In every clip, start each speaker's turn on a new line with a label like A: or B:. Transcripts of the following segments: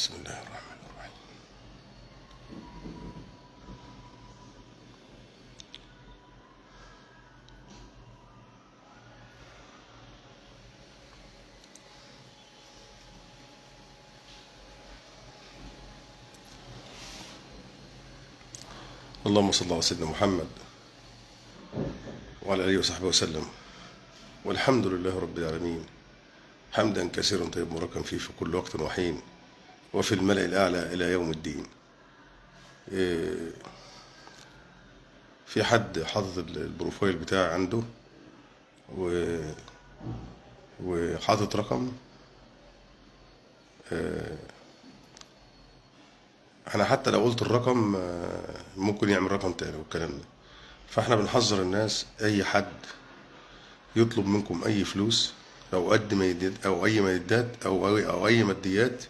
A: بسم الله الرحمن الرحيم. اللهم صل على سيدنا محمد وعلى آله وصحبه وسلم، والحمد لله رب العالمين، حمدا كثيرا طيبا مباركا فيه في كل وقت وحين، وفي الملأ الأعلى إلى يوم الدين. في حد حاطط ال profile بتاعي عنده وحاطط رقم. انا حتى لو قلت الرقم ممكن يعمل رقم تاني والكلام ده. فاحنا بنحذر الناس، اي حد يطلب منكم اي فلوس او قد ما يديت او اي ماديات او اي ماديات،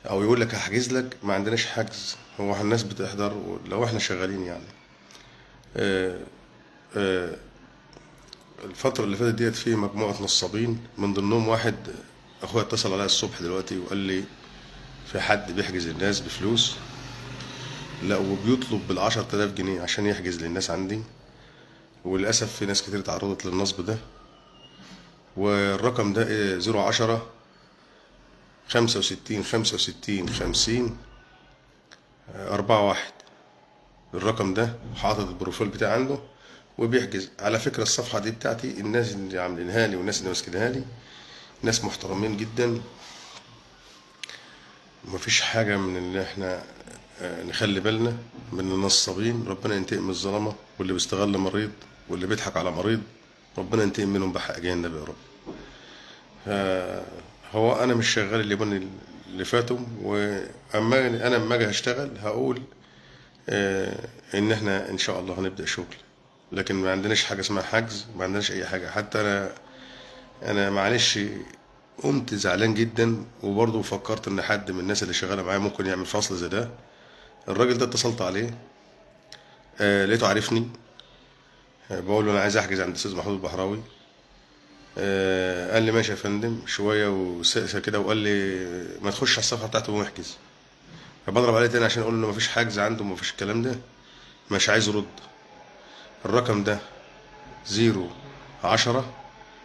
A: او يقول لك هحجز لك، ما عندناش حجز. هو الناس بتحضر لو احنا شغالين يعني. الفترة اللي فاتت ديت في مجموعة نصابين، من ضمنهم واحد اخويا اتصل عليا الصبح دلوقتي وقال لي في حد بيحجز الناس بفلوس، لا وبيطلب بال10,000 جنيه عشان يحجز للناس عندي. وللأسف في ناس كتير تعرضت للنصب ده. والرقم ده 010 65 65 50 41. الرقم ده حاطط ال profile بتاعي عنده وبيحجز. على فكرة الصفحة دي بتاعتي، الناس اللي عاملينها لي والناس اللي ماسكينها لي ناس محترمين جدا، مفيش حاجة من اللي احنا نخلي بالنا من النصابين. ربنا ينتقم من الظلمة واللي بيستغل مريض واللي بيضحك على مريض، ربنا ينتقم منهم بحق جاي النبي يا رب. هو انا مش شغال اليومين اللي فاتوا، واما انا لما اجي هشتغل هقول ان احنا ان شاء الله هنبدأ شغل، لكن ما عندناش حاجة اسمها حجز، ما عندناش اي حاجة. حتى انا معلش قمت زعلان جدا، وبرضه فكرت ان حد من الناس اللي شغالة معايا ممكن يعمل فصل زي ده. الراجل ده اتصلت عليه، لقيته عارفني، بقول له انا عايز احجز عند الاستاذ محمود البحراوي. قال لي ماشي يا فندم، شوية وسقسه كده، وقال لي ما تخش على الصفحة بتاعته ونحجز. فبضرب عليه تاني عشان اقول له مفيش حجز عنده، مفيش الكلام ده، مش عايز يرد. الرقم ده 010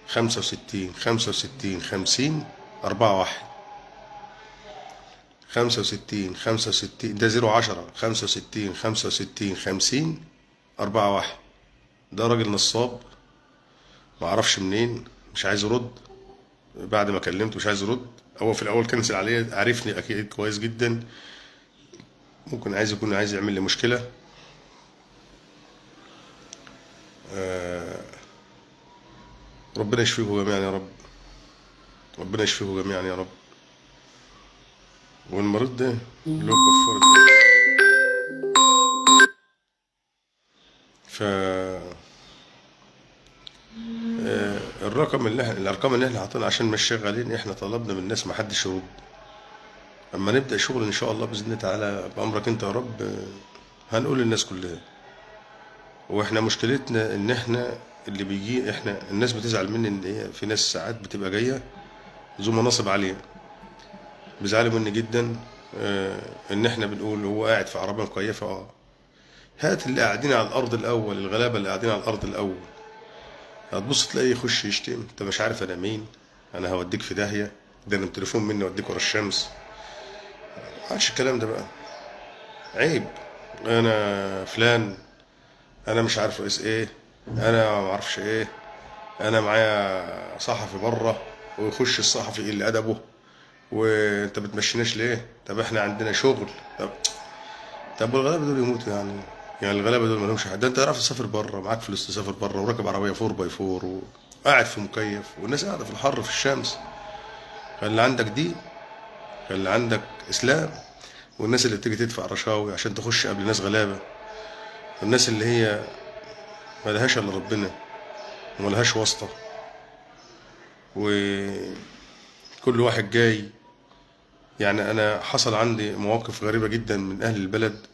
A: 65 65 50 41، 65 65، ده 010 65 65 50 41. ده راجل نصاب معرفش منين، مش عايز يرد. بعد ما كلمته مش عايز يرد. هو في الاول كنسل عليه، عارفني اكيد كويس جدا، ممكن عايز يكون عايز يعمل لي مشكلة. ربنا يشفيكم جميعا يا رب، ربنا يشفيكم جميعا يا رب. والمريض ده له كفارة. ف الرقم اللي احنا، الارقام اللي احنا حاطينها عشان مش شغالين، احنا طلبنا من الناس ما حدش يرد. اما نبدا شغل ان شاء الله باذن الله تعالى بامرك انت يا رب، هنقول للناس كلها. واحنا مشكلتنا ان احنا اللي بيجي، احنا الناس بتزعل مني ان هي في ناس ساعات بتبقى جاية ذو مناصب عالية، بيزعلوا مني جدا ان احنا بنقول هو قاعد في عربية مكيفه. هات اللي قاعدين على الارض الاول، الغلابة اللي قاعدين على الارض الاول، هتبص تلاقيه يخش يشتم، انت مش عارف انا مين، انا هوديك في داهية، ده انا التليفون مني اوديك ورا الشمس. ما عادش الكلام ده بقى، عيب. انا فلان، انا مش عارف رئيس ايه، انا ما اعرفش ايه، انا معايا صحفي بره، ويخش الصحفي اللي ادبه، وانت بتمشيناش ليه؟ طب احنا عندنا شغل. طب والغلابه دول يموتوا يعني الغلابة دول ما لهمش حد. ده انت عارف تسافر بره، معاك فلوس تسافر بره، وراكب عربية 4x4، وقاعد في مكيف، والناس قاعدة في الحر في الشمس. خلي عندك دين، خلي عندك اسلام. والناس اللي بتيجي تدفع رشاوي عشان تخش قبل ناس غلابة، الناس اللي هي ما لهاش الا ربنا وما لهاش واسطه، وكل واحد جاي. يعني انا حصل عندي مواقف غريبة جدا من اهل البلد.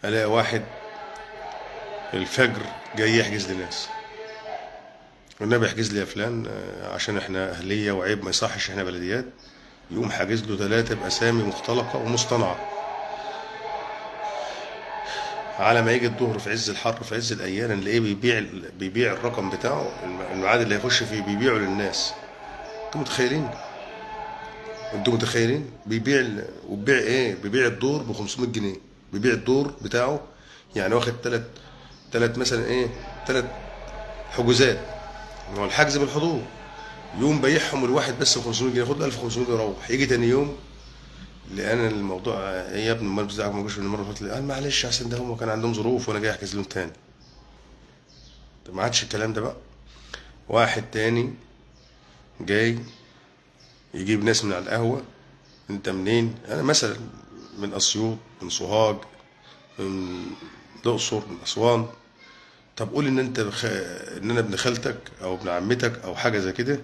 A: الاقي واحد الفجر جاي يحجز لناس، والنبي احجز لي يا فلان عشان احنا اهليه وعيب ما يصحش احنا بلديات. يقوم حاجز له 3 باسامي مختلقه ومصطنعه. على ما يجي الظهر في عز الحر في عز الايام نلاقيه بيبيع الرقم بتاعه، الميعاد اللي هيخش فيه بيبيعه للناس. انتوا متخيلين؟ انتوا متخيلين بيبيع وبيبيع ايه؟ بيبيع الدور ب 500 جنيه، بيبيع الدور بتاعه، يعني واخد تلات مثلا ايه، 3 حجوزات، هو الحجز بالحضور، يوم بيعهم الواحد بس ب 500 جنيه، ياخد له 1500 جنيه ويروح. يجي تاني يوم لان الموضوع ايه يا ابني، امال بتاعك ما جوش من المرة اللي فاتت؟ قال معلش عشان ده هم كان عندهم ظروف وانا جاي احجز لهم تاني. طب ما عادش الكلام ده بقى. واحد تاني جاي يجيب ناس من على القهوة، انت منين؟ انا مثلا من اسيوط، من سوهاج، من الاقصر، من اسوان. طب قول ان انت ان انا ابن خالتك او ابن عمتك او حاجة زي كده،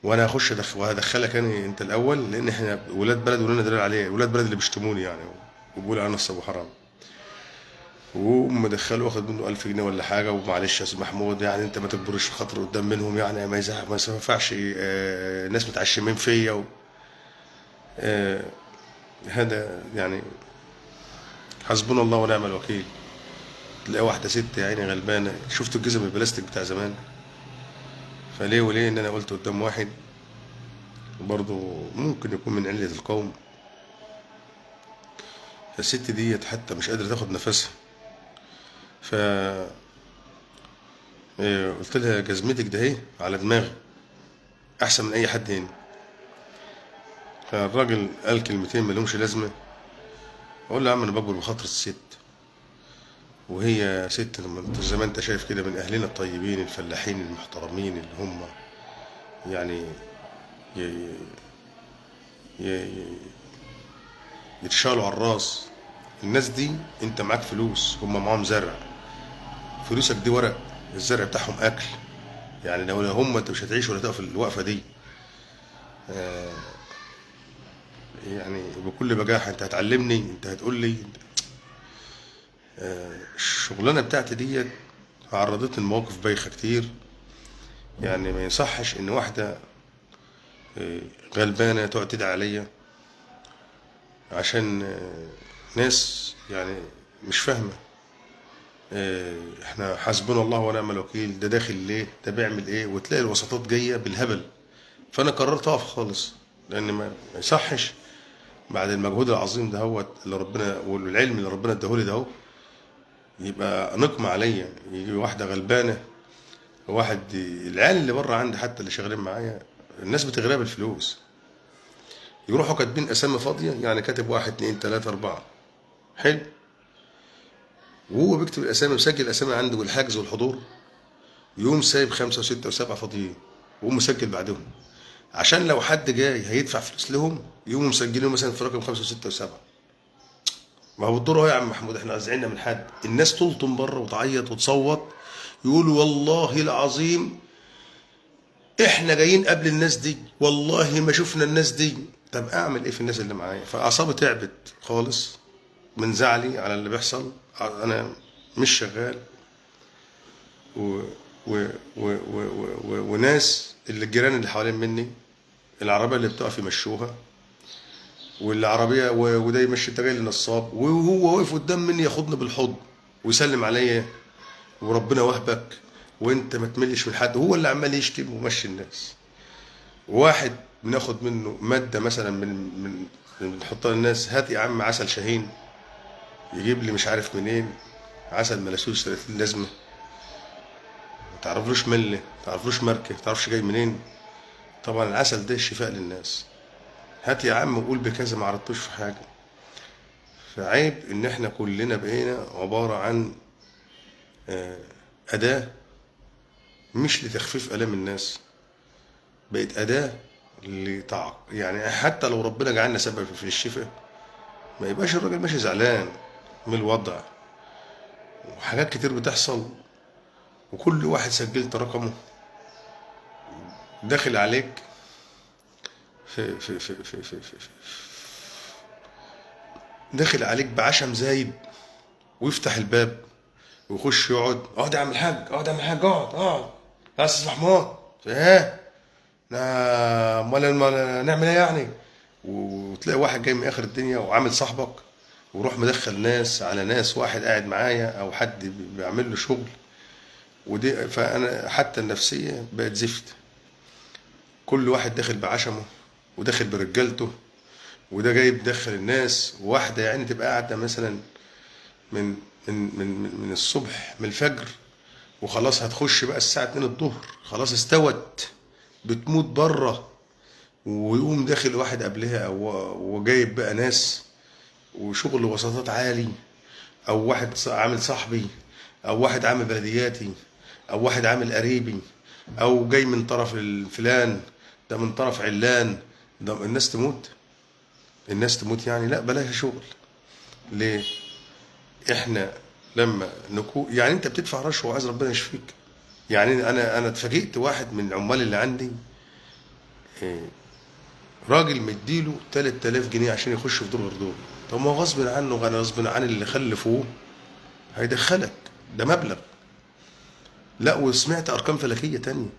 A: وانا هخش وهدخلك انا انت الاول، لان احنا ولاد بلد ولنا دلال عليه، ولاد بلد اللي بيشتموني يعني وبيقولوا علينا نصب وحرام. وهم دخلوا واخد منه 1000 جنيه ولا حاجة، ومعلش يا استاذ محمود يعني انت ما تكبرش خاطر قدام منهم، يعني ما يزعل، ما ينفعش، الناس متعشمين فيا هذا يعني حسبنا الله ونعم الوكيل. تلاقي واحدة ست يا عيني غلبانه، شفتوا الجزم البلاستيك بتاع زمان؟ فليه وليه ان انا قلت قدام واحد برضو ممكن يكون من علية القوم، فالست ديت حتى مش قادرة تاخد نفسها. ف قلت لها جزمتك ده اهي على دماغي احسن من اي حد هنا. فالراجل قال كلمتين ما لهمش لازمه. اقول له يا عم انا بكبر بخاطر الست، وهي ست لما انت زي ما انت شايف كده من اهلنا الطيبين الفلاحين المحترمين اللي هم يعني يتشالوا على الراس. الناس دي انت معاك فلوس، هم معاهم زرع، فلوسك دي ورق، الزرع بتاعهم اكل، يعني لو هم انت مش هتعيش ولا تقف الوقفة دي. يعني بكل بجاحه انت هتعلمني، انت هتقول لي. الشغلانة بتاعتي ديت عرضتني لمواقف بايخة كتير. يعني ما يصحش ان واحدة غلبانه تقعد تدعي عليا عشان ناس يعني مش فاهمه. احنا حسبنا الله ونعم الوكيل، ده داخل ليه، ده بيعمل ايه، وتلاقي الوساطات جاية بالهبل. فانا قررت اقف خالص، لان ما يصحش بعد المجهود العظيم ده هو اللي ربنا والعلم اللي ربنا اداهولي ده هو يبقى نقمة عليا. يجي واحدة غلبانة، واحد العيال اللي بره عندي حتى اللي شغالين معايا الناس بتغرق بالفلوس، يروحوا كاتبين اسامي فاضية، يعني كاتب 1 2 3 4، حلو، وهو بيكتب الاسامي مسجل الاسامي عنده والحجز والحضور، يقوم سايب 5 و6 و7 فاضيين ويقوم مسجل بعدهم، عشان لو حد جاي هيدفع فلوس لهم يقوموا مسجلينه مثلا في رقم 5 و6 و7. ما هو الدور اهو يا عم محمود، احنا زعلنا من حد، الناس تلطم بره وتعيط وتصوت، يقولوا والله العظيم احنا جايين قبل الناس دي، والله ما شفنا الناس دي. طب اعمل ايه في الناس اللي معايا؟ فاعصابي تعبت خالص من زعلي على اللي بيحصل. انا مش شغال و و و و و وناس اللي الجيران اللي حوالين مني، العربية اللي بتقف يمشوها، والعربية وده يمشي انت جاي للنصاب، وهو واقف قدام مني ياخدني بالحضن ويسلم عليا وربنا وهبك وانت ما تملش من حد، هو اللي عمال يشتم ومشي الناس. واحد بناخد منه مادة مثلا من بنحطها للناس، هات يا عم عسل شاهين، يجيب لي مش عارف منين عسل ملاسوس 30 لازمه، ما تعرفلوش ملة، ما تعرفلوش ماركة، ما تعرفش جاي منين. طبعا العسل ده شفاء للناس، هات يا عم وقول بكذا، ما عرضتوش في حاجة. فعيب ان احنا كلنا بقينا عبارة عن اداه مش لتخفيف الام الناس، بقت اداه يعني حتى لو ربنا جعلنا سبب في الشفاء ما يبقاش الراجل ماشي زعلان من الوضع. وحاجات كتير بتحصل، وكل واحد سجلت رقمه داخل عليك في في في في في في في داخل عليك بعشم زايد، ويفتح الباب ويخش يقعد، اقعد يا عم الحاج، اقعد يا عم الحاج، اقعد اقعد يا استاذ محمود، ايه امال نعمل ايه يعني؟ وتلاقي واحد جاي من اخر الدنيا وعامل صاحبك، وروح مدخل ناس على ناس، واحد قاعد معايا او حد بيعمل له شغل ودي. فانا حتى النفسية بقت زفت، كل واحد داخل بعشمه وداخل برجالته، وده جاي بدخل الناس. وواحدة يعني تبقى قاعدة مثلا من من من من الصبح، من الفجر، وخلاص هتخش بقى الساعة 2 الظهر، خلاص استوت، بتموت بره، ويقوم داخل واحد قبلها او وجايب بقى ناس وشغل وساطات عالي، او واحد عامل صاحبي، او واحد عامل بلدياتي، او واحد عامل قريبي، او جاي من طرف الفلان ده، من طرف علان ده. الناس تموت، الناس تموت يعني. لا بلاش شغل. ليه؟ احنا لما نكون يعني انت بتدفع رشوة وعايز ربنا يشفيك. يعني انا اتفاجئت، واحد من العمال اللي عندي راجل مديله 3000 جنيه عشان يخش في دور غير دور. طب ما هو غصب عنه، غصب عن اللي خلفوه هيدخلك، ده مبلغ. لا وسمعت ارقام فلكيه تانية.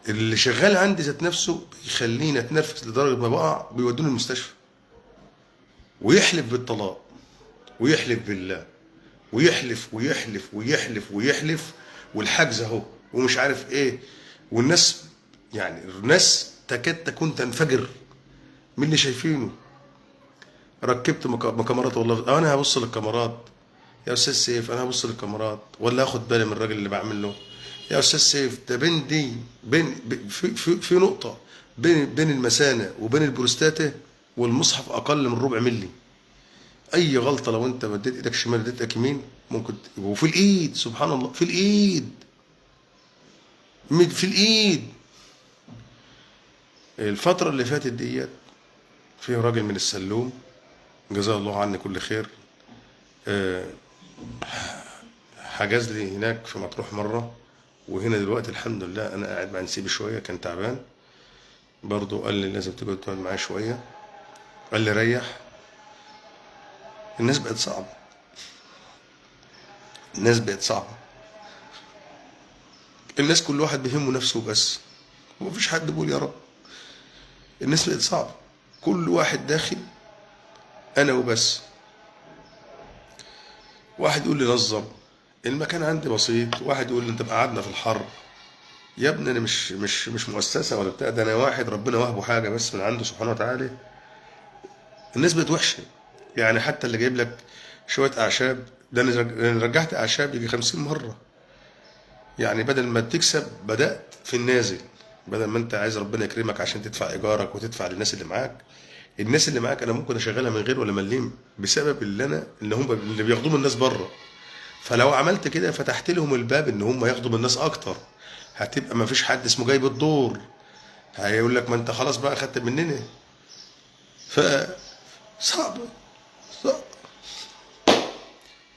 A: اللي شغال عندي ذات نفسه بيخليني اتنرفز لدرجة ما بقع، بيودوني المستشفى، ويحلف بالطلاق، ويحلف بالله، ويحلف ويحلف ويحلف ويحلف، والحجز اهو ومش عارف ايه. والناس يعني الناس تكاد تكون تنفجر من اللي شايفينه. ركبت كاميرات، والله انا هبص للكاميرات يا استاذ سيف، انا هبص للكاميرات ولا هاخد بالي من الراجل اللي بعمل له يا استاذ سيف؟ ده بين دي بين في في, في نقطة بين المثانه وبين البروستاتا والمصحف اقل من ربع ملي. اي غلطه لو انت مديت ايدك شمال مديت ايدك يمين ممكن وفي الايد، سبحان الله، في الايد، في الايد. الفترة اللي فاتت ديت في راجل من السلوم جزاه الله عني كل خير، حجز لي هناك في مطروح مرة، وهنا دلوقتي الحمد لله انا قاعد مع نسيبي شوية، كان تعبان برضو، قال لي لازم تقعد معايا شوية، قال لي ريح. الناس بقت صعبة، الناس بقت صعبة، الناس كل واحد بيهمه نفسه بس، ومفيش حد بيقول يا رب. الناس بقت صعبة، كل واحد داخل أنا وبس. واحد يقول لي نظم المكان عندي بسيط، واحد يقول لي انت قعدنا في الحر. يا ابني انا مش مش مش مؤسسة ولا بتاع، ده انا واحد ربنا وهبه حاجة بس من عنده سبحانه وتعالى. الناس بقت وحشة يعني، حتى اللي جايب لك شوية اعشاب، ده انا رجعت اعشاب يجي 50 مرة. يعني بدل ما تكسب بدات في النازل، بدل ما انت عايز ربنا يكرمك عشان تدفع ايجارك وتدفع للناس اللي معاك، الناس اللي معاك انا ممكن اشغلها من غير ولا مليم، بسبب اللي انا اللي هم اللي بياخدوه من الناس بره. فلو عملت كده فتحت لهم الباب ان هم ياخدوا من الناس اكتر، هتبقى ما فيش حد اسمه جايب الدور، هيقول لك ما انت خلاص بقى خدت مننا. ف صعب صعب.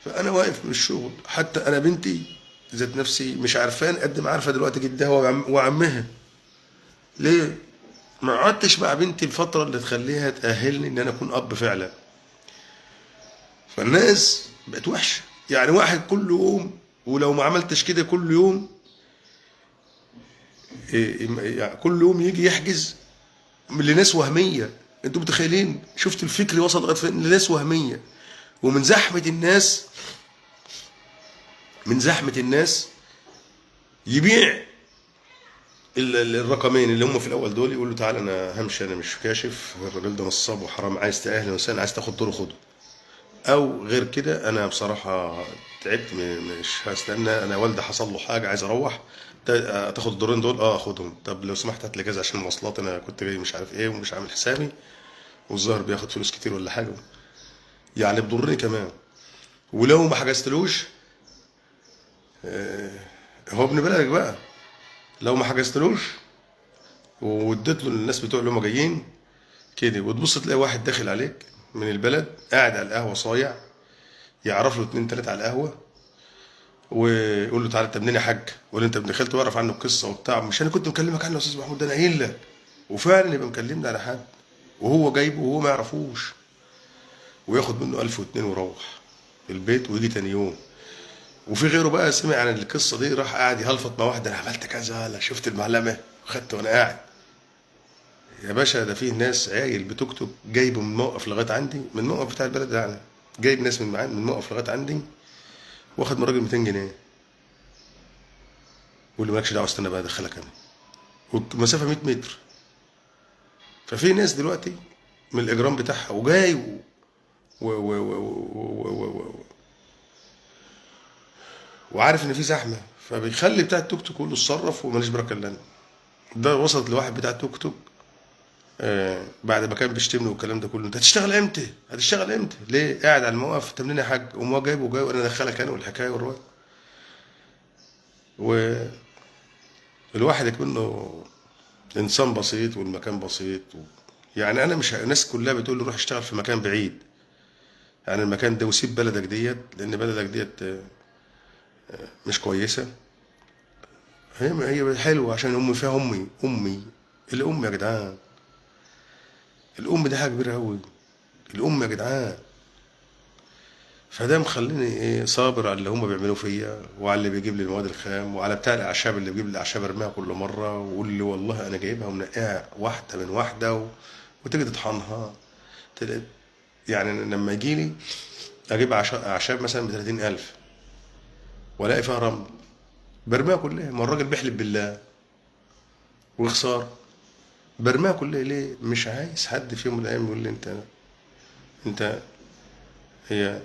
A: فانا واقف من الشغل، حتى انا بنتي ذات نفسي مش عارفان قد ما عارفه دلوقتي جدها وعمها. ليه؟ ما قعدتش مع بنتي الفترة اللي تخليها تاهلني ان انا اكون اب فعلا. فالناس بقت وحشة يعني، واحد كل يوم، ولو ما عملتش كده كل يوم، يعني كل يوم يجي يحجز لناس وهمية. انتوا متخيلين؟ شفت الفكر وصل لغاية فين؟ لناس وهمية. ومن زحمة الناس، من زحمة الناس يبيع الرقمين اللي هم في الاول دول، يقول له تعالى انا همشي، انا مش كاشف، الراجل ده نصاب وحرام، عايز تاهل وسهلا، عايز تاخد دوره خده، او غير كده انا بصراحة تعبت، مش هستنى، انا والدي حصل له حاجة عايز اروح، تاخد الدورين دول؟ اه اخدهم. طب لو سمحت هات لي كذا عشان المواصلات، انا كنت جاي مش عارف ايه ومش عامل حسابي، والظاهر بياخد فلوس كتير ولا حاجة، يعني بضرني كمان. ولو ما حجزتلوش، هو ابن بلدك بقى، لو ما حجزتلوش واديت له للناس بتوع اللي هم جايين كده، وتبص تلاقي واحد داخل عليك من البلد قاعد على القهوة صايع، يعرف له 2 3 على القهوة، ويقول له تعالى انت منين يا حاج؟ يقول له انت ابن خالته، ويعرف عنه القصة وبتاع، مش انا كنت مكلمك عنه يا استاذ محمود، ده انا قايل لك. وفعلا يبقى مكلمني على حد وهو جايبه وهو ما يعرفوش، وياخد منه 1000 و2 ويروح البيت ويجي تاني يوم. وفي غيره بقى سمع عن القصة دي، راح قاعد يهلفط مع واحد، انا عملت كذا، لا شفت المعلمة خدت وانا قاعد. يا باشا ده فيه ناس عايل بتوك توك جايبه من موقف لغاية عندي، من الموقف بتاع البلد يعني، جايب ناس من موقف لغاية عندي، واخد من الراجل 200 جنيه، واللي مالكش دعوه استنى بقى ادخلك انا، والمسافة 100 متر. ففي ناس دلوقتي من الاجرام بتاعها وجاي و و و و و و و وعارف ان في زحمة، فبيخلي بتاع التوك توك كله اتصرف وماليش بركة الا انا. ده وصلت لواحد بتاع توك توك بعد ما كان بيشتمني والكلام ده كله، انت هتشتغل امتى؟ هتشتغل امتى؟ ليه؟ قاعد على الموقف، انت منين يا حاج؟ قوم هو جايبه وجاي وانا ادخلك انا والحكاية والرواية. والواحد منه انسان بسيط والمكان بسيط يعني انا مش، الناس كلها بتقول لي روح اشتغل في مكان بعيد، يعني المكان ده، وسيب بلدك ديت، لان بلدك ديت مش كويسة. هي حلوة عشان امي فيها، امي الام يا جدعان، الام دي حاجة كبيرة قوي، الام يا جدعان. فده مخليني ايه، صابر على اللي هم بيعملوه فيا، وعلى اللي بيجيب لي المواد الخام، وعلى بتاع الاعشاب اللي بيجيب لي الاعشاب ارميها كل مرة، ويقول لي والله انا جايبها ومنقيها واحدة من واحدة وتيجي تطحنها. يعني لما يجي لي اجيب اعشاب مثلا ب 30,000 والاقي فيها رمل، برميها كلها. ما الراجل بيحلف بالله وخسارة، برميها كلها ليه؟ مش عايز حد في يوم من الايام يقول لي انت هي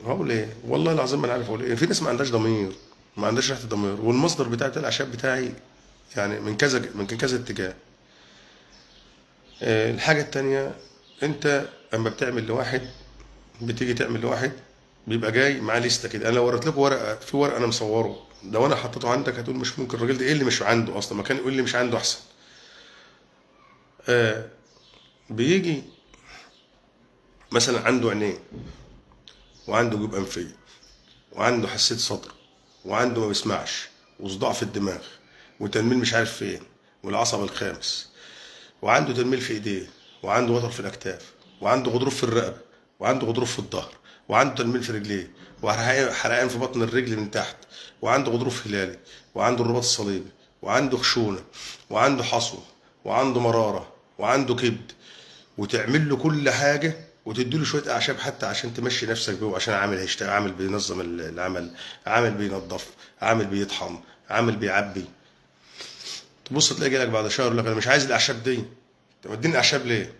A: هقول ايه؟ والله العظيم ما انا عارف اقول ايه. في ناس ما عندهاش ضمير، ما عندهاش ريحه الضمير. والمصدر بتاع الاعشاب بتاعي يعني من كذا اتجاه. الحاجة الثانية، انت اما بتعمل لواحد، بتيجي تعمل لواحد بيبقى جاي معاه لستة كده. انا لو وريت لكم ورقة، في ورقة انا مصوره، لو انا حطيته عندك هتقول مش ممكن الراجل ده ايه اللي مش عنده اصلا، ما كان يقول لي مش عنده احسن. بيجي مثلا عنده عينين، وعنده جيوب انفيه، وعنده حساسية صدر، وعنده ما بيسمعش، وصداع في الدماغ، وتنميل مش عارف فين، والعصب الخامس، وعنده تنميل في ايديه، وعنده وتر في الاكتاف، وعنده غضروف في الرقبة، وعنده غضروف في الظهر، وعنده تنميل في رجليه، وحرقان في بطن الرجل من تحت، وعنده غضروف هلالي، وعنده الرباط الصليبي، وعنده خشونة، وعنده حصوه، وعنده مرارة، وعنده كبد. وتعمل له كل حاجة، وتدي له شوية اعشاب حتى عشان تمشي نفسك بيه، وعشان عامل هيشتغل، عامل بينظم العمل، عامل بينظف، عامل بيطحن، عامل بيعبي. تبص تلاقي جالك بعد شهر يقول لك انا مش عايز الاعشاب دي. طب اديني الاعشاب ليه؟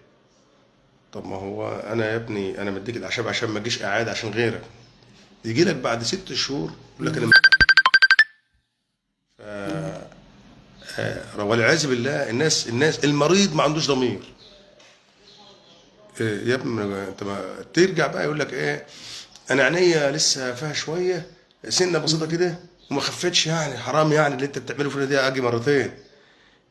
A: طب ما هو انا يا ابني انا مديك الاعشاب عشان ما تجيش اعاده عشان غيرك. يجي لك بعد 6 شهور يقول لك انا والعياذ بالله. الناس المريض ما عندوش ضمير. يا ابني انت ما ترجع بقى يقول لك ايه، انا عينيا لسه فيها شوية سنة بسيطة كده وما خفتش، يعني حرام يعني اللي انت بتعمله فينا دي، اجي مرتين.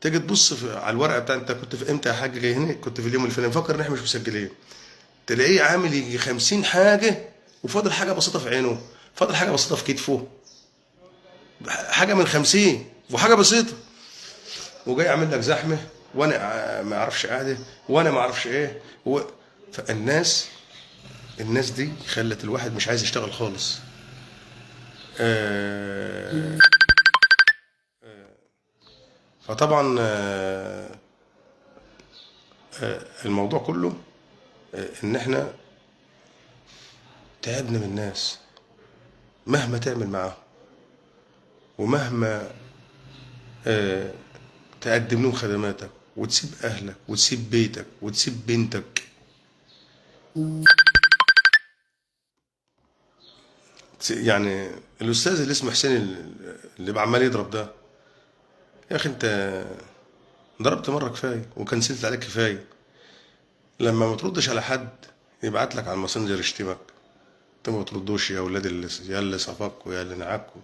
A: تيجي تبص على الورقة بتاع انت كنت في امتى يا حاج جاي هنا، كنت في اليوم الفلاني، فكر ان احنا مش مسجلين. تلاقيه عامل يجي 50 حاجة، وفاضل حاجة بسيطة في عينه، فاضل حاجة بسيطة في كتفه، حاجة من 50 وحاجه بسيطة، وجاي عامل لك زحمة، وانا ما اعرفش قاعدة، وانا ما اعرفش ايه فالناس دي خلت الواحد مش عايز يشتغل خالص. فطبعا الموضوع كله ان احنا تعبنا من الناس، مهما تعمل معاهم ومهما تقدم لهم خدماتك، وتسيب اهلك وتسيب بيتك وتسيب بنتك، يعني الاستاذ اللي اسمه حسين اللي عمال يضرب ده، يا اخي انت ضربت مرة كفاية وكنسلت عليك كفاية. لما ما تردش على حد يبعت لك على الماسنجر يشتمك، انت ما بتردوش يا اولاد اللي يا اللي صفاكوا يا اللي نعاكوا.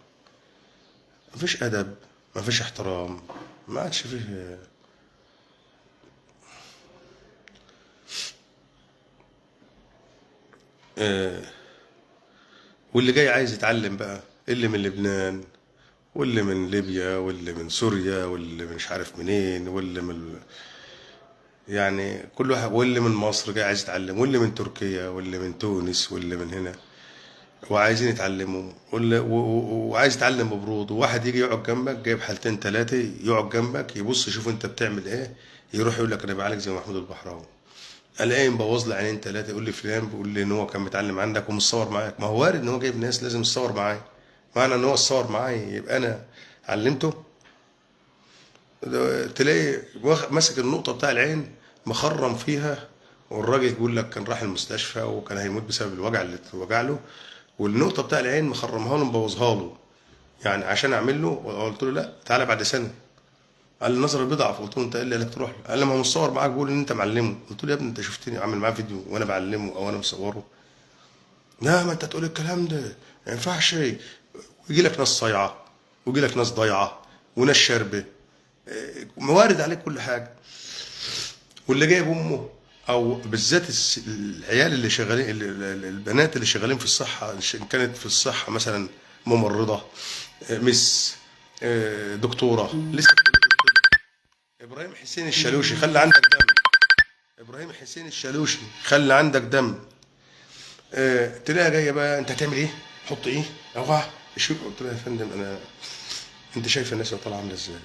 A: مفيش ادب، مفيش احترام، ما عادش فيه. واللي جاي عايز يتعلم بقى، اللي من لبنان واللي من ليبيا واللي من سوريا واللي مش عارف منين واللي من يعني كل واحد، واللي من مصر جاي عايز يتعلم، واللي من تركيا واللي من تونس واللي من هنا. وعايزين يتعلموا، وعايز يتعلم ببرود، وواحد يجي يقعد جنبك جايب حالتين ثلاثة، يقعد جنبك يبص يشوف انت بتعمل ايه، يروح يقول لك انا بعالج زي محمود البحراوي، الاقيه مبوظ لي عينين ثلاثة، يقول لي فلان بيقول لي ان هو كان متعلم عندك ومتصور معاك. ما هو وارد ان هو جايب ناس لازم يتصور معايا، معنى ان هو اتصور معايا يبقى انا علمته. تلاقي ماسك النقطة بتاع العين مخرم فيها، والراجل يقول لك كان راح المستشفى وكان هيموت بسبب الوجع اللي اتوجع له، والنقطة بتاع العين مخرمها له مبوظها له، يعني عشان اعمل له. قلت له لا تعالى بعد سنة. قال لي النظر بيضعف. قلت له انت ايه اللي قالك تروح له؟ قال لي ما هو مصور معاك بيقول ان انت معلمه. قلت له يا ابني انت شفتني عامل معاه فيديو وانا بعلمه او انا مصوره؟ لا ما انت تقول الكلام ده ما ينفعش. ويجي لك ناس صايعه، ويجي لك ناس ضايعة، وناس شاربه، موارد عليك كل حاجة. واللي جايب امه، او بالذات العيال اللي شغالين، البنات اللي شغالين في الصحة، ان كانت في الصحة مثلا ممرضة، مس، دكتورة لسه في كليه الطب. ابراهيم حسين الشالوشي خلي عندك دم. ابراهيم حسين الشالوشي خلي عندك دم. تلاقيها جاية بقى انت هتعمل ايه؟ حط ايه؟ اوعى شوف. قلت لها يا فندم انا انت شايفه الناس اللي طالعه عامله ازاي؟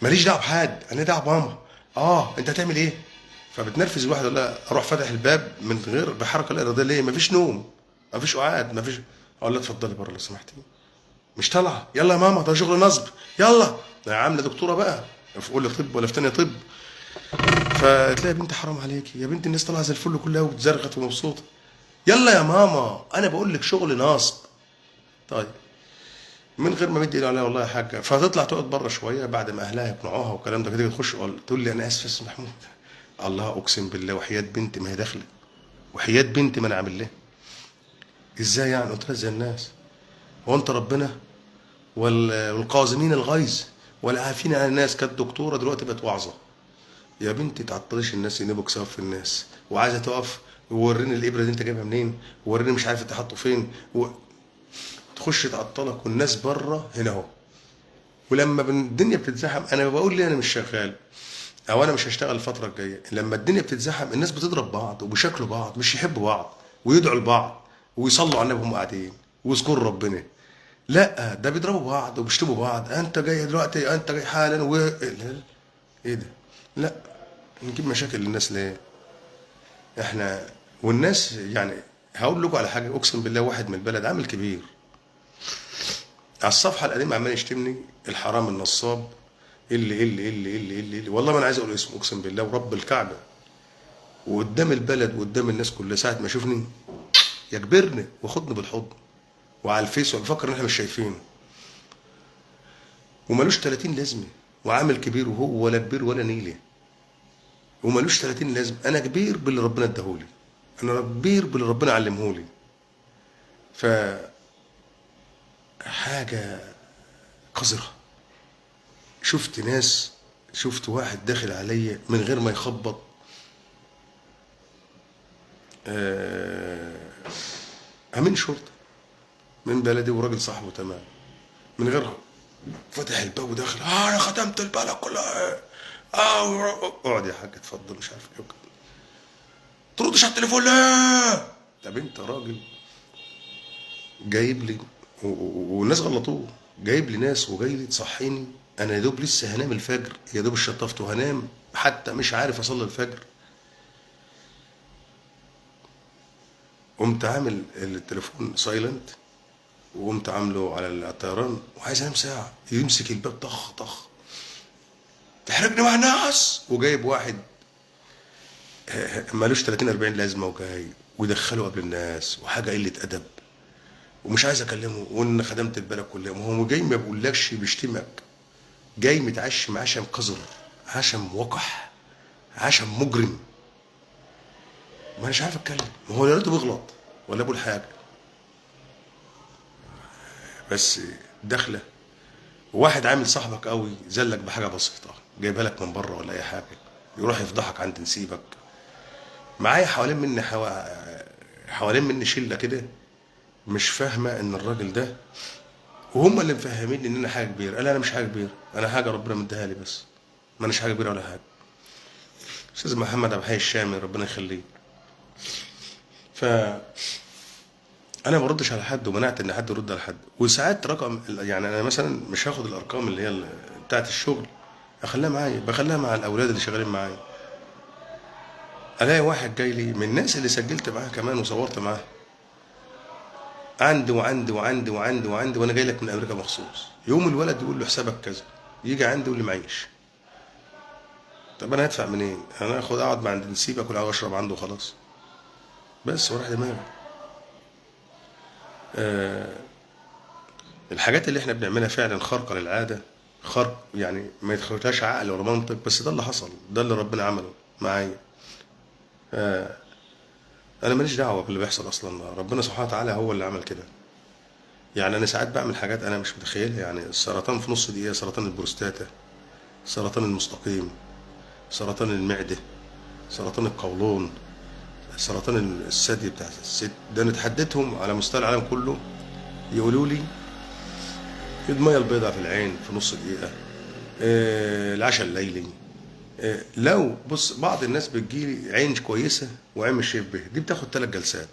A: ماليش دعوه بحد، انا دعوه بماما. انت هتعمل ايه؟ فبتنرفز الواحد، لا اروح فاتح الباب من غير بحركة لا ارادية. ليه؟ مفيش نوم، مفيش قعاد، مفيش. اقول لها اتفضلي بره لو سمحتي، مش طالعه. يلا يا ماما ده شغل نصب، يلا. ده عامله دكتورة بقى في اولى طب ولا في ثانية طب. فتلاقي بنت حرام عليكي يا بنت، الناس طالعه زي الفل كلها وبتزرغت ومبسوطة. يلا يا ماما انا بقول لك شغل نصب. طيب من غير ما مد ايده عليها والله يا حاجة. فتطلع تقعد بره شوية بعد ما اهلها يقنعوها والكلام ده كده، تخش تقول لي انا اسف يا استاذ محمود. الله اقسم بالله وحياه بنتي ما هي داخله، وحياه بنتي ما انا عامل لها. ازاي يعني؟ قلت لها زي الناس، هو انت ربنا والقازمين الغيظ والعافين عن الناس. كانت دكتورة دلوقتي بقت واعظه. يا بنتي تعطليش الناس ينبك سبب في الناس، وعايزه تقف ووريني الابره دي انت جايبها منين، ووريني مش عارف انت حاطه فين، تخش تعطلك والناس بره هنا اهو. ولما الدنيا بتتزحم، انا بقول ليه انا مش شغال او انا مش هشتغل الفترة الجاية، لما الدنيا بتتزحم الناس بتضرب بعض وبيشكلوا بعض، مش يحبوا بعض ويدعوا لبعض ويصلوا على النبي وهم قاعدين ويذكروا ربنا. لا ده بيضربوا بعض وبيشتموا بعض، انت جاي دلوقتي، انت جاي حالا، و ايه ده؟ لا نجيب مشاكل للناس ليه؟ احنا والناس يعني هقول لكم على حاجة، اقسم بالله واحد من البلد عامل كبير على الصفحة القديمة عمال يشتمني الحرام النصاب اللي اللي اللي اللي اللي, اللي. والله ما انا عايز اقول اسمه اقسم بالله ورب الكعبة، وقدام البلد وقدام الناس كلها ساعة ما يشوفني يكبرني وخدني بالحضن وعلى الفيس وبفكر ان احنا مش شايفينه، ومالوش 30 لازمه، وعامل كبير وهو ولا كبير ولا نيله، ومالوش 30 لازمه. انا كبير باللي ربنا اداهولي، انا كبير باللي ربنا علمهولي. ف حاجة قذرة. شفت ناس، شفت واحد داخل عليا من غير ما يخبط، امين شرطه من بلدي وراجل صاحبه تمام، من غير فتح الباب وداخل، انا ختمت البلد كلها، اقعد يا حاج اتفضل مش عارف ايه، تردش على التليفون ليه؟ طب انت راجل جايب لي والناس غلطوه، جايب لي ناس وجاي لي تصحيني، انا يا دوب لسه هنام الفجر، يا دوب اتشطفت وهنام، حتى مش عارف اصلي الفجر. قمت عامل التليفون سايلنت، وقمت عامله على الطيران، وعايز انام ساعة، يمسك الباب طخ طخ، تحرجني مع الناس، وجايب واحد مالوش 30 40 لازمه وجاي ويدخله قبل الناس، وحاجه قلة ادب، ومش عايز اكلمه، وان خدمت البلد كلها. ما هو جاي ما بيقولكش بيشتمك، جاي متعشم عشم قذر، عشم وقح، عشم مجرم. ما اناش عارف اتكلم، ما هو يا ريته بيغلط ولا بقول حاجة، بس داخله واحد عامل صاحبك قوي زلك بحاجة بسيطة جايبها لك من بره ولا اي حاجة، يروح يفضحك عند نسيبك. معايا حوالين مني حوالين مني شله كده مش فاهمه ان الراجل ده، وهم اللي مفهميني ان انا حاجة كبيرة. قال انا مش حاجة كبيرة، انا حاجة ربنا مديها لي بس، ما اناش حاجة كبيرة ولا حاجة. استاذ محمد عبد الحي الشامي ربنا يخليه. ف انا ما بردش على حد، ومنعت ان حد يرد على حد. وساعات رقم، يعني انا مثلا مش هاخد الارقام اللي هي بتاعت الشغل، اخليها معايا، بخليها مع الاولاد اللي شغالين معايا. الاقي واحد جاي لي من الناس اللي سجلت معاه كمان وصورت معاه، عندي وعندي وعندي وعندي وعندي، وانا جاي لك من امريكا مخصوص. يوم الولد يقول له حسابك كذا، يجي عندي يقول لي معيش. طب انا هدفع منين؟ انا اخد اقعد مع عند نسيب اكل واشرب عنده وخلاص، بس وراح دماغي. الحاجات اللي احنا بنعملها فعلا خارقة للعادة، خرق يعني ما يدخلهاش عقل ولا منطق، بس ده اللي حصل، ده اللي ربنا عمله معايا. انا ماليش دعوه باللي بيحصل اصلا، ربنا سبحانه وتعالى هو اللي عمل كده. يعني انا ساعات بعمل حاجات انا مش متخيلها، يعني السرطان في نص دقيقة، سرطان البروستاتا، سرطان المستقيم، سرطان المعدة، سرطان القولون، سرطان الثدي بتاع الست، ده انا اتحديتهم على مستوى العالم كله، يقولوا لي المية البيضاء في العين في نص دقيقة، العشاء الليلي. لو بص بعض الناس بتجيلي عين كويسة وعين مش شايف بيها، دي بتاخد 3 جلسات.